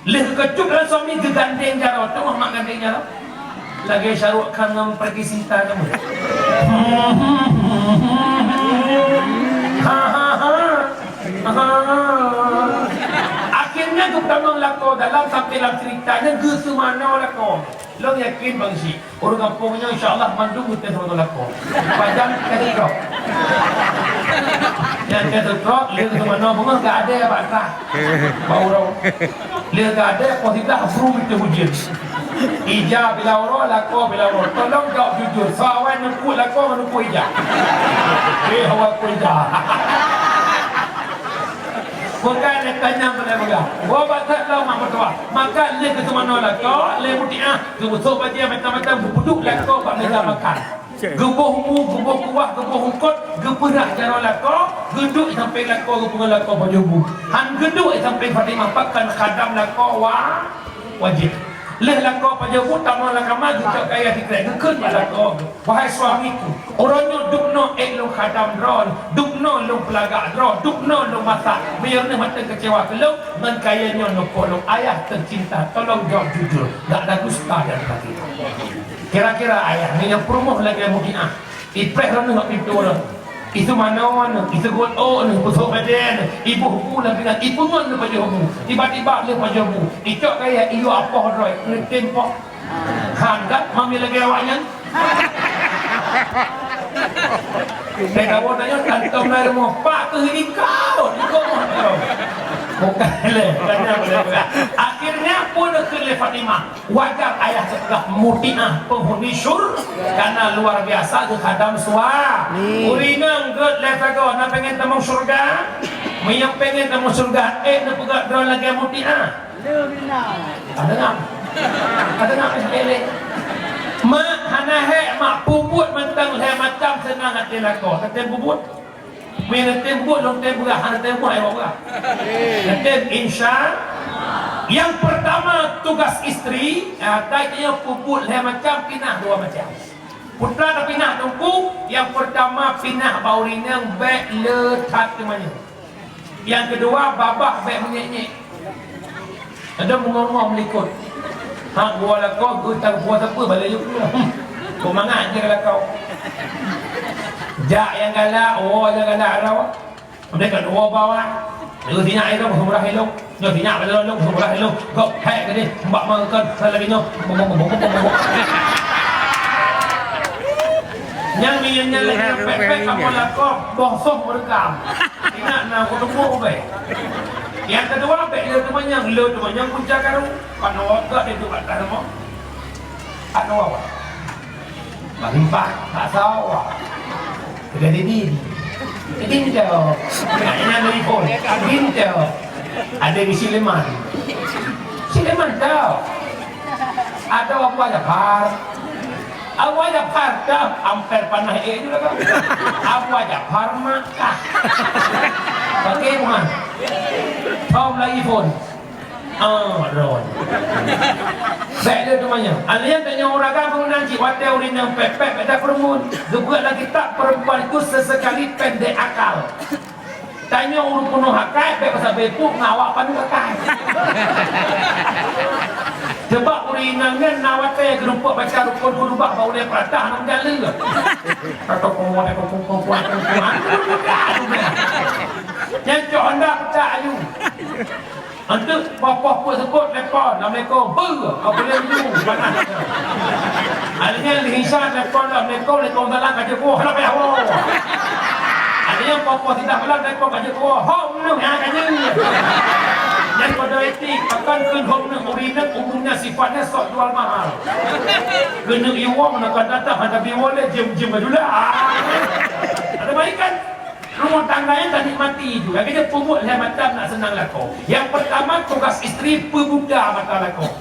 Lheuh geukeucup tangan suami, geugandeng jaroe, teungoh mak gandeng jaroe. Lagèe Shah Rukh Khan ngon Preity Zinta nyan. Ha, ha, ha. Ha, ha, ha. Akhirnya geupeutamong lakoe dalam, sampai lam cerita nyan geuseumanoe lakoe. Lôn yakin bang syik, ureueng gampông nyoe insya Allah mandum geutém seumanoe lakoe. Pajan ka seudrop. Nyang ka seudrop, lheuh seumanoe beungoh geuadèe bak trah. Bak uroe. Lheuh geuadèe, poh siblaih bru itu hujeuen. Ija bila uroe, lakoe bila uroe. Tolong jaweueb jujur. Soe awai neupeuet lakoe ngon neupeuet ija? Eh, awai peuet ija. Bukan lé tanyong keuneuk peugah. Woe bak that lom mak meutuah. Maka lheuh geuseumanoe lakoe, lé Muti'ah, geubeusoe bajèe macam-macam, geupeuduek lakoe bak meja makan. Geuboh mu, geuboh kuah, geuboh eungkôt, geupeurah jaroe lakoe, geuduek sampéng lakoe, geupeungon lakoe pajoh bu. Han geuduek sampéng Fatimah, pakon khadam lakoe wa-, wajéb. Lheuh lakoe pajoh bu, tamong lam kama, geucok kayèe sikrek, geukheun bak lakoe, "Wahai suamiku, uroe nyoe dubnoe ék lôn khadam droe, dubnoe lôn peulagak droe, dubnoe lôn masak. Meunyoe neuh mantong keucewa keu lôn, ngon kayèe nyoe neuh po lôn. Ayah teucinta, tolong jaweueb jujur, gak na dusta di antara kita." Kira-kira ayah ngon nyang peurumoh lagèe Muti'ah, ipreh droeneuh bak pintoe uroe. Isu manoe nyoe, isu gulôk nyoe, pusok badan nyoe, iboh bu lam pinggan, ipeungon lé pajoh bu, tiba-tiba lé pajoh bu, icok kaya iyue apoh droe, neutem poh. Han dak mami lagèe awak nyan. Teuka woe tanyoe kantong na rumoh, pak keuh di kaot, di kaot. Bukan lé, tanya boleh bukan. Akhirnya pun keu lé Fatimah. Wajar ayah teupeugah Mutiah penghuni syur-, karena luar biasa geukhadam sua-, ureueng inong gèt lé sagoe na pengen tamong syurga. Meunyoe pengen tamong syurga, ék neupeugah droe lagèe Mutiah. Ka deungö. Ka deungö, eh, lé. Mak hana hék, mak, peubuet mantong lhèe macam seunang até lakoe. Teutem peubuet. Meunan tem buet, lôn tem beurah, hana tem buet, ai buet beurah. Tem, insya. Yang pertama, tugas istri, ah, tanyoe peubuet lhèe macam, pinah dua macam. Peue tapinah teungku, yang pertama pinah bak ureueng inong bèk le that teumanyong. Yang kedua, babah bèk meunyèk-nyèk. Ada bunga-bunga melikot. Ha, gua lakoe, gua tak puas apa, balik yuk. Hmm. Kau mangat je kalau kau. Jak nyang galak, oh, nyang galak rau. Mereka dua bawah. Lalu sinyak ilong, sebelah ilong. Nyoe sinyak ilong, sebelah ilong. Kau hek ke dia, mbak makan, saya lagi nyoe. Nyang ni, nyang, nyang lagi, nyang pek-pek, kamu lakoe, boh soh merekam. Ingat na, aku tunggu, oke. Yang kedua, bèk le teumanyong, le teumanyong kunca karu. Panoe gak di depan rumah. Panoe awak. Bak limpah, bak sawa. Sudah didin. Didin tu. Nak ingat dari pun. Didin tu. Ada di Sileman. Sileman tu. Ada Abu Jafar. Abu Jafar tu. Hampir panah eh juga tu. Abu Jafar Makkah. Pakai rumah. Tom lagi pun. Ah, ron. Bèk le teumanyong. Alèh nyan tanyoe ureueng agam bangunan cit watèe ureueng nyang pèpèt bèk tapeureumeun. Geupeugah lam kitab, perempuan itu sesekali pendek akal. Tanyoe ureueng peunoh akai bèk pasabé puk ngon awak paneuk akai. Sebab ureueng inong nyan na watèe geurumpok baca rukun keulubah bak ulèe peurata hana meujalan. Kata penguat, kata penguat, kata penguat. Nyan cok honda pecah aju. Anteuk poh-poh peuet seukôt telepon, "Assalamualaikum." "Beuh, ka boleh minyeuk, panas." Akhirnya lheuh Isya telepon, "Assalamualaikum, waalaikumsalam, ka jeuet woe, hana payah woe." Akhirnya poh-poh sidah malam telepon, "Ka jeuet woe, hom nyoe, ha, ka jeuet." Dan pada etik, akan keu hom nyoe, ureueng inong umumnya sifatnya sok jual mahal. Keuneuk iwoe, meunan ka datang, hana bi woe lé, jeuem-jeuem baju lah. Ada baik kan? Rumah tangga nyan tanikmati ju. Lagèe nyan peubuet lhèe macam nak seunang lakoe. Yang pertama, tugas istri peubuta mata lakoe.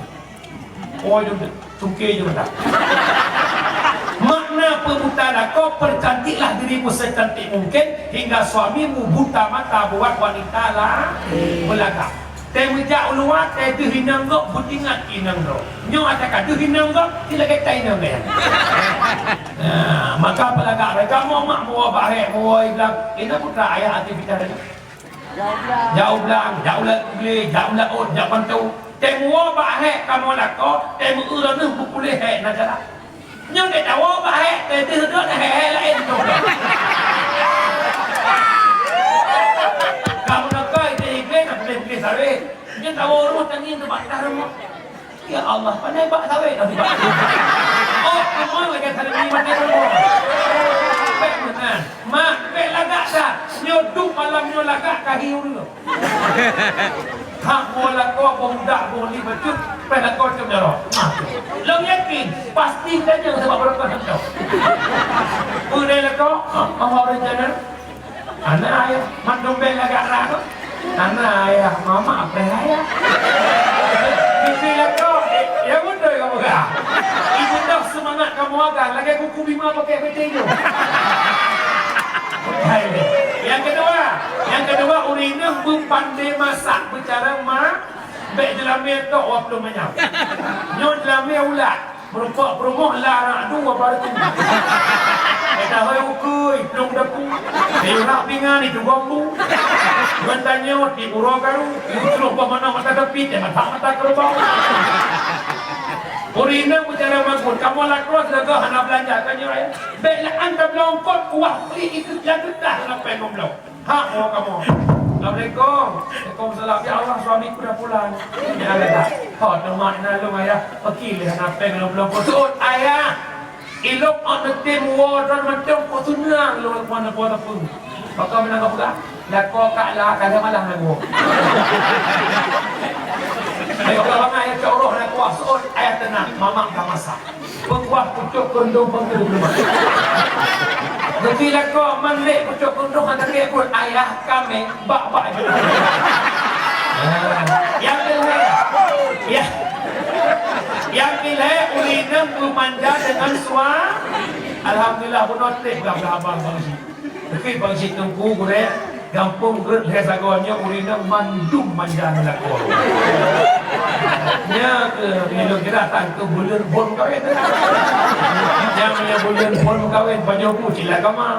Oh, itu betul. Sungke je mata. Makna peubuta lakoe, percantiklah dirimu secantik mungkin hingga suamimu buta mata buat wanita la-, belagak. Teumeujak u luwa, teuh deuh inong gob, beutingat inong droe. Nyoe ata ka deuh inong gob, ti lagèe ta inong gaya. Nah, maka peulagak raya kamoe mak, meuwoe bak hék, meuwoe i blang. Inong putra ayah aktivitas tadi. Jak u blang, jak u laôt glé, jak u laôt, jak panto. Teuh meuwoe bak hék kamoe lakoe, teuh meu-eu droeneuh beupuléh hék na jalan. Nyoe teuh tawoe bak hék, teuh deuh droeneuh hék-hék laén tu. Kamoe lakoe teuh i glé na puléh-puléh sawét. Nyoe tawoe rôh tangieng teuh bak tah rumoh. Ya Allah, pandai bak sawét dah bak. Oh, kamoe lagèe sawét ni mati kamoe. Bèk meunan. Mak, bèk lagak that. Nyoe duek malam nyoe lagak ka hiu dulu. Hak boh lakoe, boh muda, boh li bacut, pèh lakoe cok jaroe. Nah, lôn yakin, pasti tanyong sabab barokah hantom. Peue lakoe? Ha, ha, rencana. Hana ayah, mandum bèk lagak rhah tu. Hana ayah, mama apreh ayah. Bibi lakoe, ya beutôi kamu peugah. Ibu dah seumangat kamoe agam, lagèe kuku bima pakèk peuté nyoe. Hai. Nyang keudua, nyang keudua, ureueng inong beupandai masak, beucara ma-, bèk jeulamèe tok waploh manyam. Nyoe jeulamèe ulat. Meureumpok peurumoh la rak dua baru tu. Eda hoi ukui, plueng dapu. Di urak pingan itu bambu. Ngon tanyoe di uroe karu. Ucroh bak mata mata tepi, dan mata mata kerbau. Ureueng inong bicara magun, kamoe lakoe sigoe hana beulanja, tanyoe, ya. Bèk lé an tabloe eungkôt kuah peulit itu nyang teudah lam péng gombloe. Hak mo kamoe. Assalamualaikum. Waalaikumsalam. Ya Allah, suamiku dah pulang. Ya Allah. Ho, teuma na lôn, ayah. Peuki lé hana péng gombloe. Seuôt, ayah. Ilôn ôk neutem woe droe mantong kok tunang lôn kuan po teupeu. Pakon meunan ka peugah, lakoe ka la, ka lheueh malam lagoe. Ayo, kalau bangai, ya, cok roh lakoe, seuôt, ayah teunang, mamak ka masak. Peukuah pucôk keureuntông peuet ploh lima. Geubi lakoe, man lé pucôk keureuntông hana keu pun, ayah kami, bak-bak je. Ah, nyang keulhèe, ya. Nyang keulhèe, ureueng inong beumanja deungon sua-, Alhamdulillah, bunoe trép gam dah abang Bang Syik. Tapi Bang Syik Teungku gurèe, gampông Greuet lhèe sagoe nyoe ureueng inong mandum manja ngon lakoe. Nyan keuh, meunyoe geura tan keu buleuen phôn meukawen. Nyan meunyoe buleuen phôn meukawen, pajoh bu cit lam kama.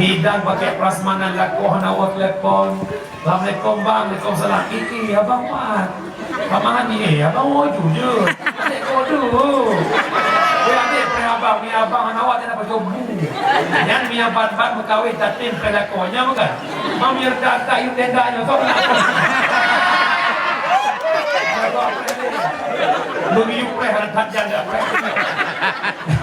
Hidang pakai prasmanan lakoe hana woe telepon. Assalamualaikum, Bang. Waalaikumsalam. Ih, ih, Abang Wan. Abang Hani, eh, Abang Wan jujur. Adik kau tu. Weh, adik, pernah Abang, ni Abang, anak awak tak dapat jomblo. Yang ni Abang, Abang berkahwin, tapi bukan aku. Nya bukan? Mam, ya, tak, tak, you tenda, you tak. Bagi you preh, tak jaga preh.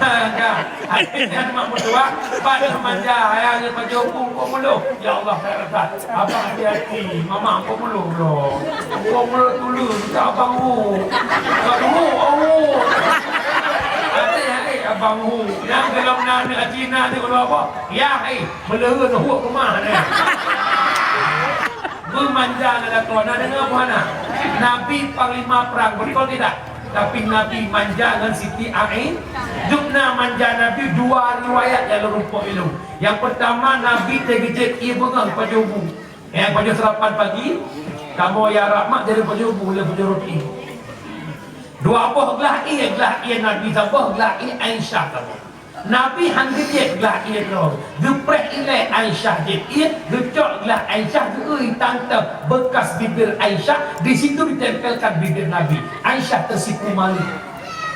Kan? Akhirnya mak mertua, pada manja, ayah dia bagi hukum, hukum dulu. Ya Allah, saya rasa. Abang hati-hati, mama hukum dulu, bro. Hukum dulu, dulu, kita abang hu. Kalau hu, oh, hu. Ada yang, eh, abang hu. Yang dalam nama Cina ni, kalau apa? Ya, eh, melehun hu rumah ni. Beumanja ngon lakoe, na deungoe buhana? Nabi panglima prang, beutôi tidak? Tapi Nabi manja ngon Siti Ai-, jumlah manja Nabi dua riwayat nyang lôn rumpok ilôn. Nyang peurtama, Nabi teugeujeuet ié beungoh pajoh bu. Nyang pajoh seulapan pagi, kamoe ya rahmat jadi pajoh bu lé pajoh roti. Dua boh glah ié, glah ié Nabi saboh, glah ié Aisyah saboh. Nabi han geujeuet glah ié droe, geupreh ilèe Aisyah jeuet ié, geucok glah Aisyah geu-eu tante bekas bibir Aisyah, di situ ditempelkan bibir Nabi. Aisyah teusipu malu.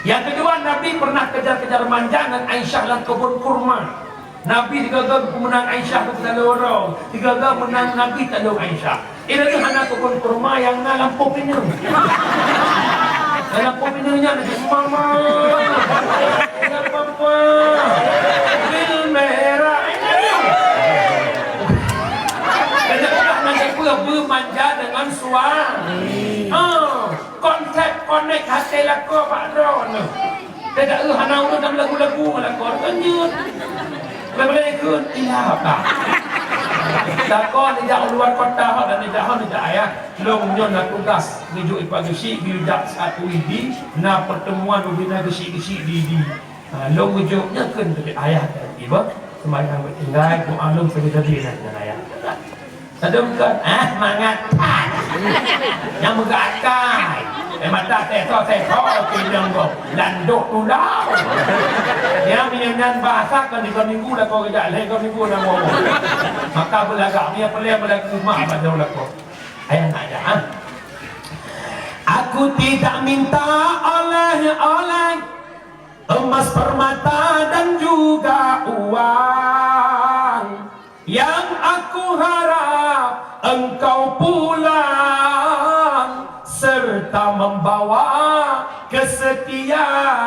Nyang keudua, Nabi pernah kejar-kejar manja ngon Aisyah lam keubon kurma. Nabi sigoe-goe geupeumeunan Aisyah keu taloe droe, sigoe-goe meunan Nabi taloe Aisyah. Inan hana keubon kurma nyang na lampôh pineung. Lam lampôh pineung nyan, "Mama, ya Papa, bil merah." Keuneuk peugah ngon sipeue beumanja deungon suami. Ha, konsep konek até lakoe bak droeneuh. Teuka hana ureueng tam lagu-lagu ngon lakoe, kan jeuet. Boleh-boleh ikut, iya, Pak. Lakoe nijak u luar kota, hot dan nijak, hot nijak ayah. Lôn nyoe na tugas, geujok ipa geusyik, geujak satu idi, na pertemuan ubena geusyik-geusyik di idi. Ha, lôn geujok nyoe kheun teuka ayah dan iba, sembahyang beutinggai, doa lôn sabe-sabe na dengan ayah. Sadum kon, ah, mangat that. Nyang meugah akai. Eh, mata teto-teto, pinjong gob. Landok tulau. Nyang meunyo nyan bahasa kon tiga minggu lakoe geujak, lhèe tiga minggu na ngomong. Maka beulagak, meunyo peuleueh beulagak rumah bak jauh lakoe. Ayah nak ajak, ha? Aku tidak minta oleh-oleh, emas, permata, dan juga uang. Yang aku harap engkau pulang serta membawa kesetiaan.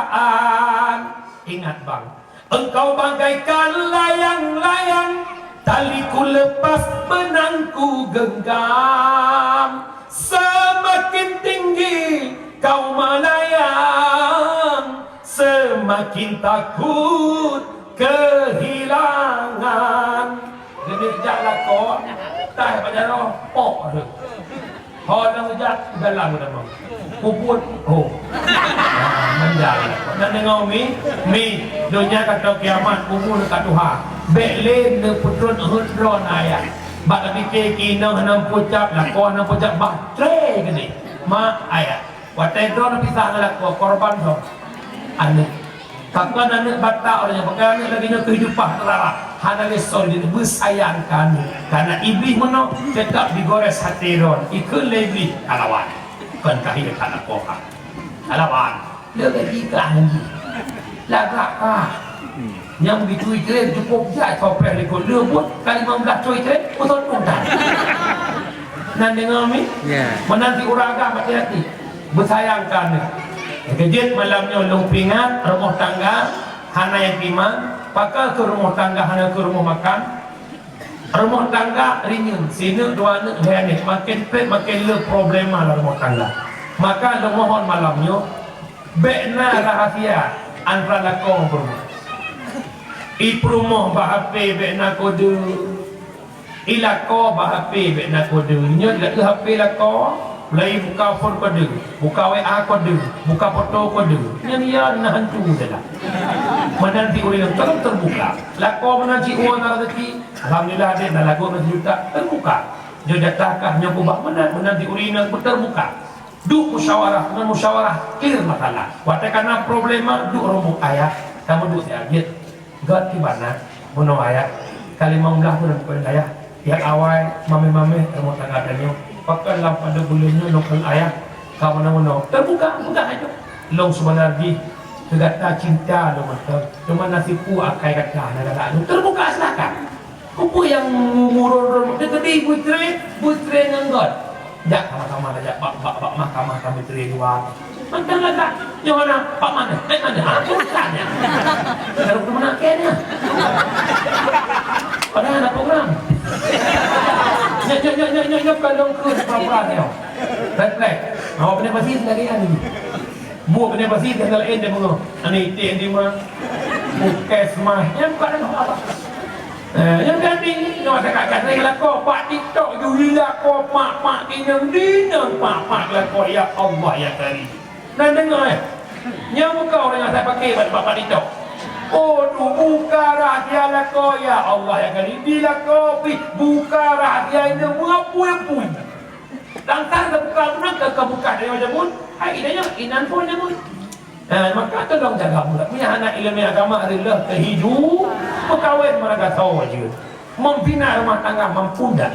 Ingat, Bang, engkau bagaikan layang-layang, tali ku lepas, benang ku genggam. Semakin tinggi kau melayang, semakin takut kehilangan. Geujak lakoe, tai bak jaroe, pok tu. Ho nyang geujak, dalam nama. Puput, ho. Manja lakoe. Nyan deungoe, Mi? Mi, donya ka trok kiamat, umu ka tuha. Bèk lé neupeutrön heuet droe na ayah. Bak tapike keu inong hana meupucap, lakoe hana meupucap, bah tré geude. Mak, ayah. Watèe droe neupisah ngon lakoe, korban droe. Aneuk. Pakon aneuk batak ureueng nyan, pakon aneuk lagèe nyoe keuh jupah teulara. Hana lé soe jeuet beusayang keu aneuk. Kareuna Iblih meunoe teutap jigores até droe. Ikheun lé Iblih, "Kalawan." Kon kahé ka lakoe ka. Kalawan. Le gaji kah lagi. Lagak kah. Nyang begitu item cukup jai sopreh likot le buet, ka lima belas troi item, beutôi tuntan. Nan deungoe mi? Ya. Meunan si ureueng agam hati-hati. Beusayangkan. Keujeuet malam nyoe lôn peuingat, rumoh tangga hana nyang timang, pakon keu rumoh tangga hana keu rumoh makan. Rumoh tangga rinyeun, sineuk dua neuk lhèe neuk, maken trép maken le problema lam rumoh tangga. Maka lôn mohon malam nyoe, bèk na rahasia antara lakoe ngon peurumoh. I peurumoh bak H P bèk na kode, i lakoe bak H P bèk na kode. Nyoe lagèe H P lakoe, mulai buka phôn kode, buka W A kode, buka foto kode. Nyan ya na hantu saja. Meunan si ureueng nyang teuka teubuka. Lakoe meunan si uroe na rezeki, alhamdulillah deh na lagoe na sijuta, teubuka. Nyoe jatah kah, nyoe kubah meunan, meunan si ureueng nyang teubuka. Duek musyawarah, ngon musyawarah clear masalah. Watèe ka na problema, duek rumbok ayah, kamoe duek siat jeuet. Gèt kiban na, bunoe ayah. Ka limong blah buleuen keu ayah. Nyang awai mamèh-mamèh rumoh tangga tanyoe. Pakon lam padub buleuen nyoe lôn kheun ayah ka meunoe-meunoe. Teubuka, peugah aja. Lôn seubeuna jih keu gata cinta lôn mantong. Cuma na sipeue akai gata na galak lôn. Teubuka, silakan. Peue nyang murôn-rôn teukeudi beutre, beutre ngon gèt. Jak sama-sama dah jak bak, bak, bak mahkamah kami teri dua. Mantong lagak. Nyoe hana, Pak Maneh, eh, Maneh, ha, bukan ya. Baru tu mana kayaknya. Padahal ada program. Nyok, nyok, nyok, nyok, nyok, nyok, kalau ke program ya. Reflek. Awak benar pasti lagi kan ini. Bu benar pasti dah lain dia mengoh. Ani itik di ma. Puskesmas. Yang bukan ada apa. Eh, nyang jadi, nyoe masyarakat sering lakoe bak TikTok, juli lakoe mak-mak inong-inong mak-mak lakoe, ya Allah, ya Karim. Nah, deungoe, eh. Nyoe muka ureueng nyang asai paké bak, bak, bak TikTok. Oh, tu buka rahsia lakoe, ya Allah, ya Karim. Di lakoe pih buka rahsia inong meupui-pui. Langsar teubuka meunan ka, ka buka dayah jameun, hai dayah inan phôn jameun. Eh, maka tolong jaga buleuen. Meunyo hana ileumèe agama, reuloh keu hidup, peukawen meuragasoe jeuet. Membina rumah tangga mampu ndak?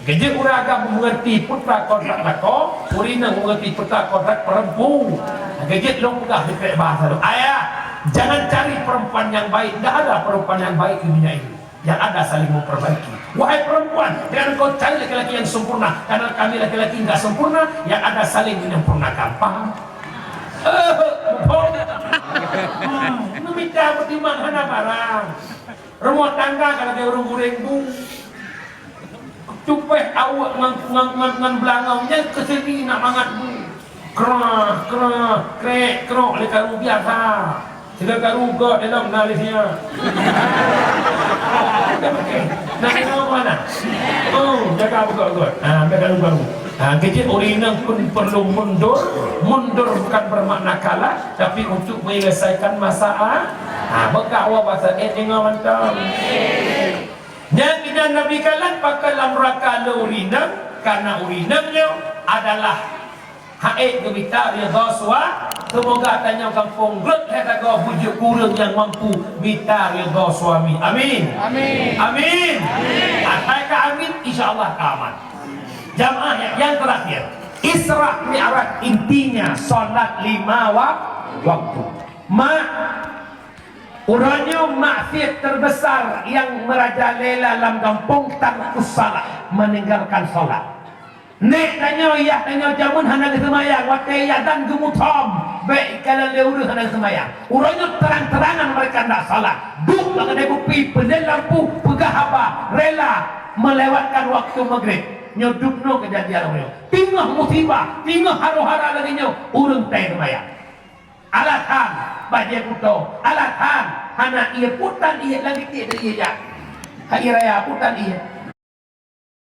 Keujeuet ureueng agam mengerti peue kontrak lakoe, ureueng inong mengerti peue kontrak perempu. Keujeuet lôn peugah di bahasa lôn. Ayah, jangan cari perempuan yang baik. Tidak ada perempuan yang baik di dunia ini. Yang ada saling memperbaiki. Wahai perempuan, jangan kau cari laki-laki yang sempurna, karena kami laki-laki nggak sempurna, yang ada saling menyempurnakan. Paham? Eh, bohong. Hmm, meumita peutimang hana barang. Rumoh tangga ka lagèe ureueng gurèng bu. Cupéh aweuek ngon, ngon, ngon, ngon beulangong, nyan keuseudi nak mangat bu. Krah, krah, krek, krok lé karu biasa. Sigoe karu göt ilong na lé sia. Nak ingat mana? Oh, jaga beugöt-göt. Ah, ambil karu-karu. Ah, kecil ureueng inong pun perlu mundur. Mundur bukan bermakna kalah, tapi untuk menyelesaikan masalah. Ah, beuka awak bahasa eh tengok mantap. Nyang inan Nabi kalon pakai lam raka lé ureueng inong, karena ureueng inong nyoe adalah Ha'ék geumita ridha sua-, seumoga tanyoe gampông rhot lhèe tagoe bujuk keu ureueng nyang mampu mita ridha suami. Amin. Amin. Amin. Amin. Asai ka amin, insya Allah ka aman. Jamaah yang, yang terakhir, Isra Mi'raj intinya salat lima wa-, waktu. Mak, uroe nyoe maksiat terbesar yang merajalela lam gampông tarkus salat, meninggalkan salat. Nèk tanyoe, yah tanyoe jameun hana geuseumayang, watèe iazan geumuthom, bèk ikalon lé ureueng hana geuseumayang. Uroe nyoe terang-terangan mereka ndak salat. Duek bak keude kupi, peudeh lampu, peugah haba, rela melewatkan waktu maghrib. Nyoe dubnoe keujadian uroe nyoe. Teungoh musibah, teungoh haro-hara lagèe nyoe, ureueng tai seumayang. Alasan, bajèe kuto. Alasan, hana ié putan ié lagèe tiek ié jak. Hai raya putan ié.